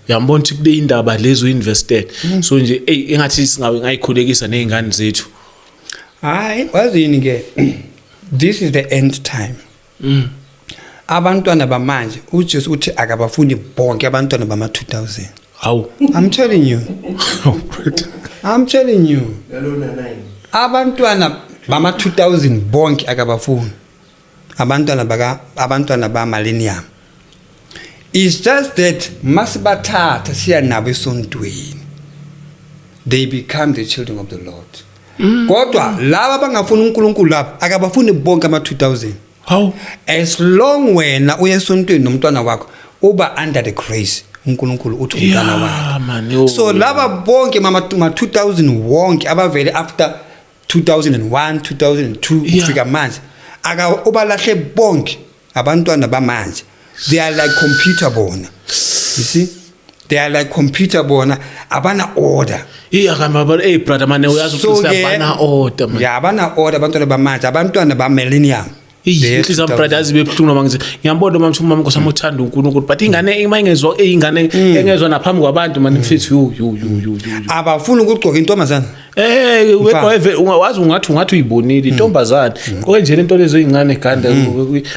Uyambona ukuthi kule indaba lezi uinvested. So nje hey, engathi singabe ngayikhulekisa nezingane zethu. Hayi, wazini ke, this is the end time. Abantwana bamanje, uJesu uthi akabafuni bonke abantwana bama 2000. Hawu. I'm telling you. Oh, brother. I'm telling you. Lalona 9. Abantwana bama 2000 bonke akabafuni. Abantwana baka abantwana ba millennium. It's just that masibathatha siya nabo esontweni, they become the children of the Lord. Kodwa laba abangafuni uNkulunkulu lapha akabafuni bonke ama 2000. Hawu. As long wena uye esontweni nomntwana wakho, uba under the grace, uNkulunkulu uthi umntwana wakhe. Yeah, man. Yo. So laba bonke mama ma 2000 wonke abavele after 2001, 2002 kufika manje, aka ubalahle bonke abantwana bamanje. They are like computer bona, you see, they are like computer bona, abana order. Iya kama, hey brother man, uyazi So ukuthi ke- abana order, man. Ya, abana order abantwana bamanje, abantwana ba millennium. Inhliziyo yami, brother, azibe buhlungu noma ngithi ngiyambona uma ngithi umama nkosami uthanda uNkulunkulu, but ingane uma ingezwa, ingane engezwa naphambi kwabantu man, mfethu, yo yo yo yo yo. Abafuni ukugcoka intombazana. Weqweve ungawazi, ungathi uyibonile intombazane qoke nje lento lezo ezincane ekhanda,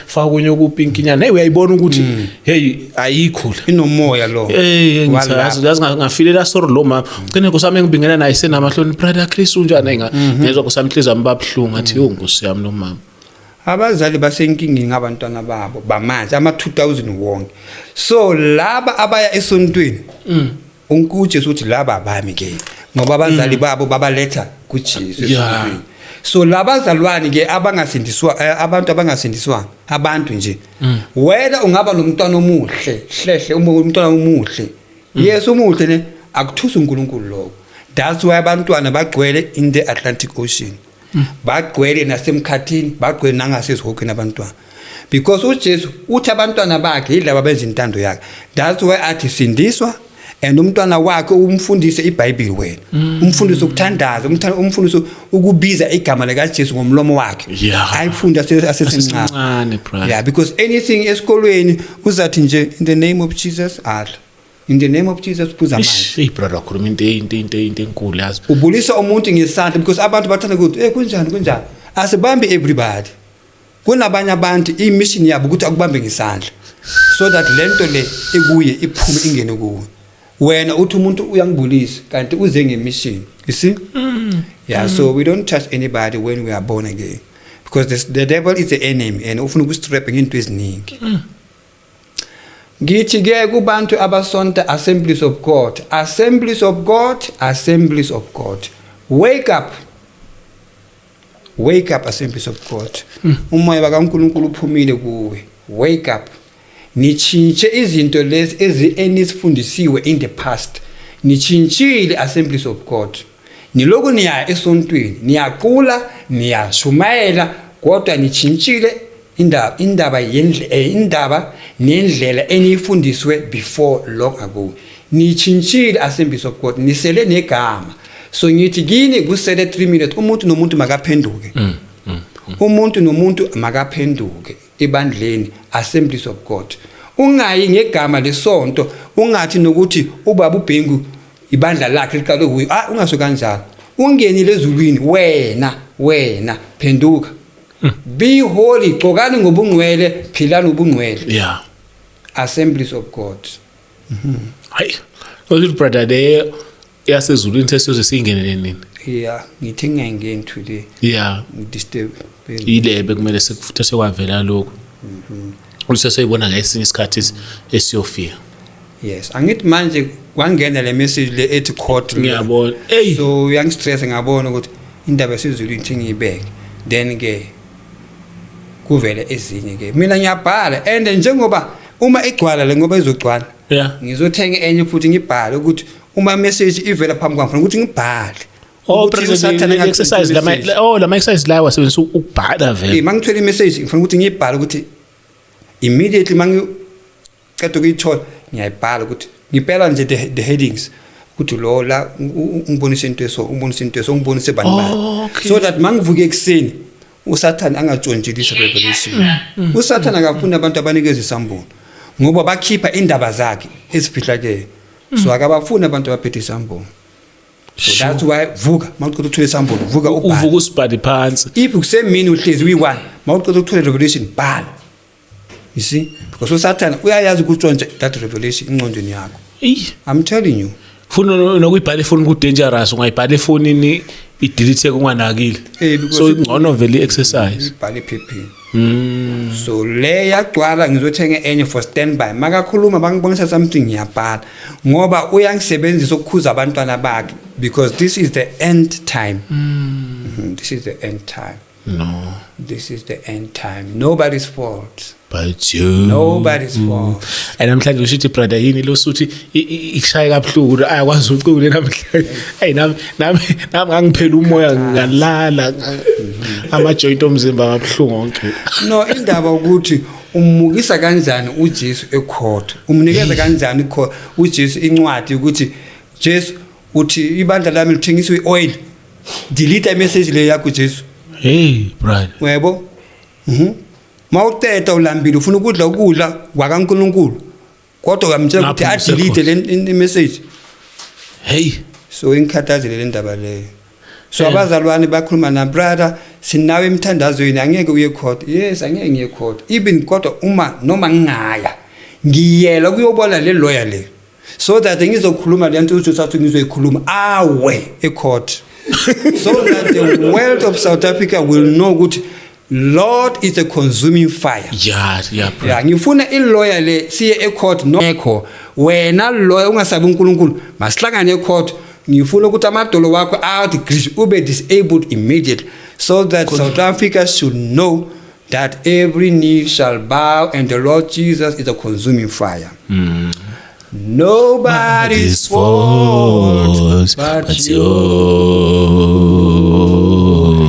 faka kunye okupinkinyana, hey, uyayibona ukuthi hey, ayikho la. Inomoya lo. Ngithi yazi ngafilela sorry lo mama. Gcine nkosi yami ngibingela naye senamahloni, brother Chris unjani, ngezwa nkosi yami inhliziyo yami babuhlungu, ngathi yo nkosi yami lo mama. Abazali basenkingeni ngabantwana babo bamanje ama 2000 wonke. So laba abaya esontweni. UJesu uthi laba bami ke, ngoba abazali babo babaletha kuJesu esontweni. So labazalwane ke abangasindiswa, abantu abangasindiswanga, abantu nje, wena ungaba nomntwana omuhle hlehle, uma umntwana omuhle, yes, umuhle ne, akuthusi uNkulunkulu lokho. That's why abantwana bagcwele in the Atlantic Ocean, bagcwele nasemkhathini, bagcwele nangasezihogweni abantwana, because uJesu uthi abantwana bakhe yilaba benza intando yakhe. That's why athi sindiswa and umntwana wakhe umfundise iBhayibheli, wena umfundise ukuthandaza, umfundise ukubiza igama likaJesu ngomlomo wakhe, ayifunde asesemncane. Asesemncane, brother. Yeah, because anything esikolweni uzathi nje, "In the name of Jesus," adla, "In the name of Jesus," phuza amanzi. Ish, hey brother, wakhuluma into enkulu, yazi. Ubulisa umuntu ngesandla, because abantu bathanda ukuthi, "Hey, kunjani, kunjani?" Asibambi everybody. Kunabanye abantu i-mission yabo ukuthi akubambe ngesandla so that lento le ekuye iphume ingene kuwe. Wena uthi umuntu uyangibulisa, kanti uze nge-mission, you see? Yeah, so we don't touch anybody when we are born again, because the devil is the enemy and ufuna ukusi-trap ngento eziningi. Ngithi ke kubantu abasonta Assemblies of God, Assemblies of God, Assemblies of God, wake up, wake up, Assemblies of God. Umoya kaNkulunkulu uphumile kuwe. Wake up, nichintshe izinto lezi ezi enisifundisiwe in the past. Nichintshile, Assemblies of God. Niloku niya esontweni, niyaqula, niyashumayela, kodwa nichintshile indaba nendlela eniyifundiswe before, long ago. Nichintshile, Assemblies of God, nisele negama. So ngithi kini, kusele 3 minutes, umuntu nomuntu makaphenduke, umuntu nomuntu makaphenduke ebandleni, Assemblies of God. Ungayi ngegama lesonto, ungathi nokuthi ubaba uBhengu ibandla lakhe liqale kuyo. Ah, ungasho kanjalo. Ungenile ezulwini wena? Wena phenduka, be holy, gcokani ngobungcwele, philani ubungcwele. Assemblies of God. Hayi, little brother, le yasezulwini sesiyoze siyingenele nini? Yeah, ngithi ngingayingeni today. Disturb. Ilebe kumele sekufuthe sekwavela lokho, usesoyibona ngesinye isikhathi esiyofika. Yes, angithi manje kwangena le message le ethi court. Ngiyabona, ey. So uyangi-stress, ngabona ukuthi indaba yasezulwini ithi ngiyibeke, then ke kuvele ezinye ke. Mina ngiyabhala, and njengoba uma igcwala le, ngoba izogcwala, ngizothenga enye futhi ngibhale ukuthi uma message ivela phambi kwami, ukuthi ngibhale. Oh. Ukuthi President, uSathane le exercise lama message. Oh, lama exercise la wasebenzisa ukubhala vele. Mangithola i-message, ngifuna ukuthi ngiyibhale ukuthi immediately mangiceda ukuyithola, ngiyayibhala ukuthi ngibhela nje the headings, ukuthi lo la ungibonise into eso, ungibonise into eso, ungibonise bani bani, so that mangivuke ekuseni uSathane angatshontshilisa revelation. USathane akafuni abantu abanikeza isambulo, ngoba bakhipha indaba zakhe ezifihlakele. So akabafuni abantu abaphethe isambulo. So that's why vuka, mawuqeda ukuthola isambulo, vuka ubhale. Uvuka usibhale phansi. If kusemini uhlezi uyi-one, mawuqeda ukuthola revelation, bhala, you see? Because uSathane uyayazi ukutshontsha that revelation engqondweni yakho. Eyi. I'm telling you. Funa nokuyibhala efoni ku-dangerous, ungayibhala efonini i-delete kunganakile. Because So ingcono vele i-exercise. Ibhale ephepheni. So le yagcwala, ngizothenga enye for standby. Makakhuluma, bangibonisa something, ngiyabhala, ngoba uyangisebenzisa ukukhuza abantwana bakhe, because this is the end time. This is the end time. No. This is the end time. Nobody's fault. But you. Nobody's fault. And namhlanje usho ukuthi, brother, yini lo suthi ikushaye kabuhlungu, ayakwazi ucule namhlanje. Hey, nami ngangiphela umoya, ngalala, ama joint omzimba ngabuhlungu wonke. No, indaba ukuthi umukisa kanjani uJesu e-court, umnikeza kanjani uJesu incwadi ukuthi Jesu uthi ibandla lami lithengiswe i-oil, delete i-message le yakho, Jesu. Hey brother. Uyabo, mawuqeda ulambile, ufuna ukudla ukudla kwakaNkuluNkulu, kodwa uyamtshela ukuthi Ngapha a-delete le message. Hey. So ingikhathazile le ndaba leyo. So abazalwane bakhuluma na, "Brother, sinawe emthandazweni, angeke uye court." Yes, angeke ngiye court even, kodwa uma noma ngingaya, ngiyela kuyobona le lawyer le, so that ngizokhuluma le nto uJesu athi ngizoyikhuluma awe e-court, so that the world of South Africa will know ukuthi Lord is a consuming fire. Yeah, bro. Ya, ngifuna i-lawyer le siye e-court nokho wena lawyer ungasabi uNkulunkulu, masihlangane e-court. Ngifuna ukuthi amadolo wakho out ube disabled immediately so that South Africa should know that every knee shall bow and the Lord Jesus is a consuming fire. Nobody's fault but but yours.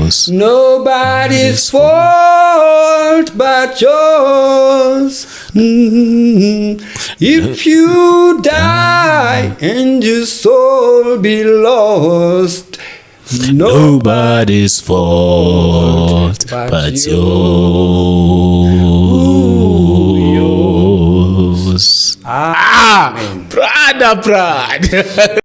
yours. Nobody's fault but yours. If you die and your soul be lost, no. Nobody's fault But but yours. Ah. Ah, brother, brother.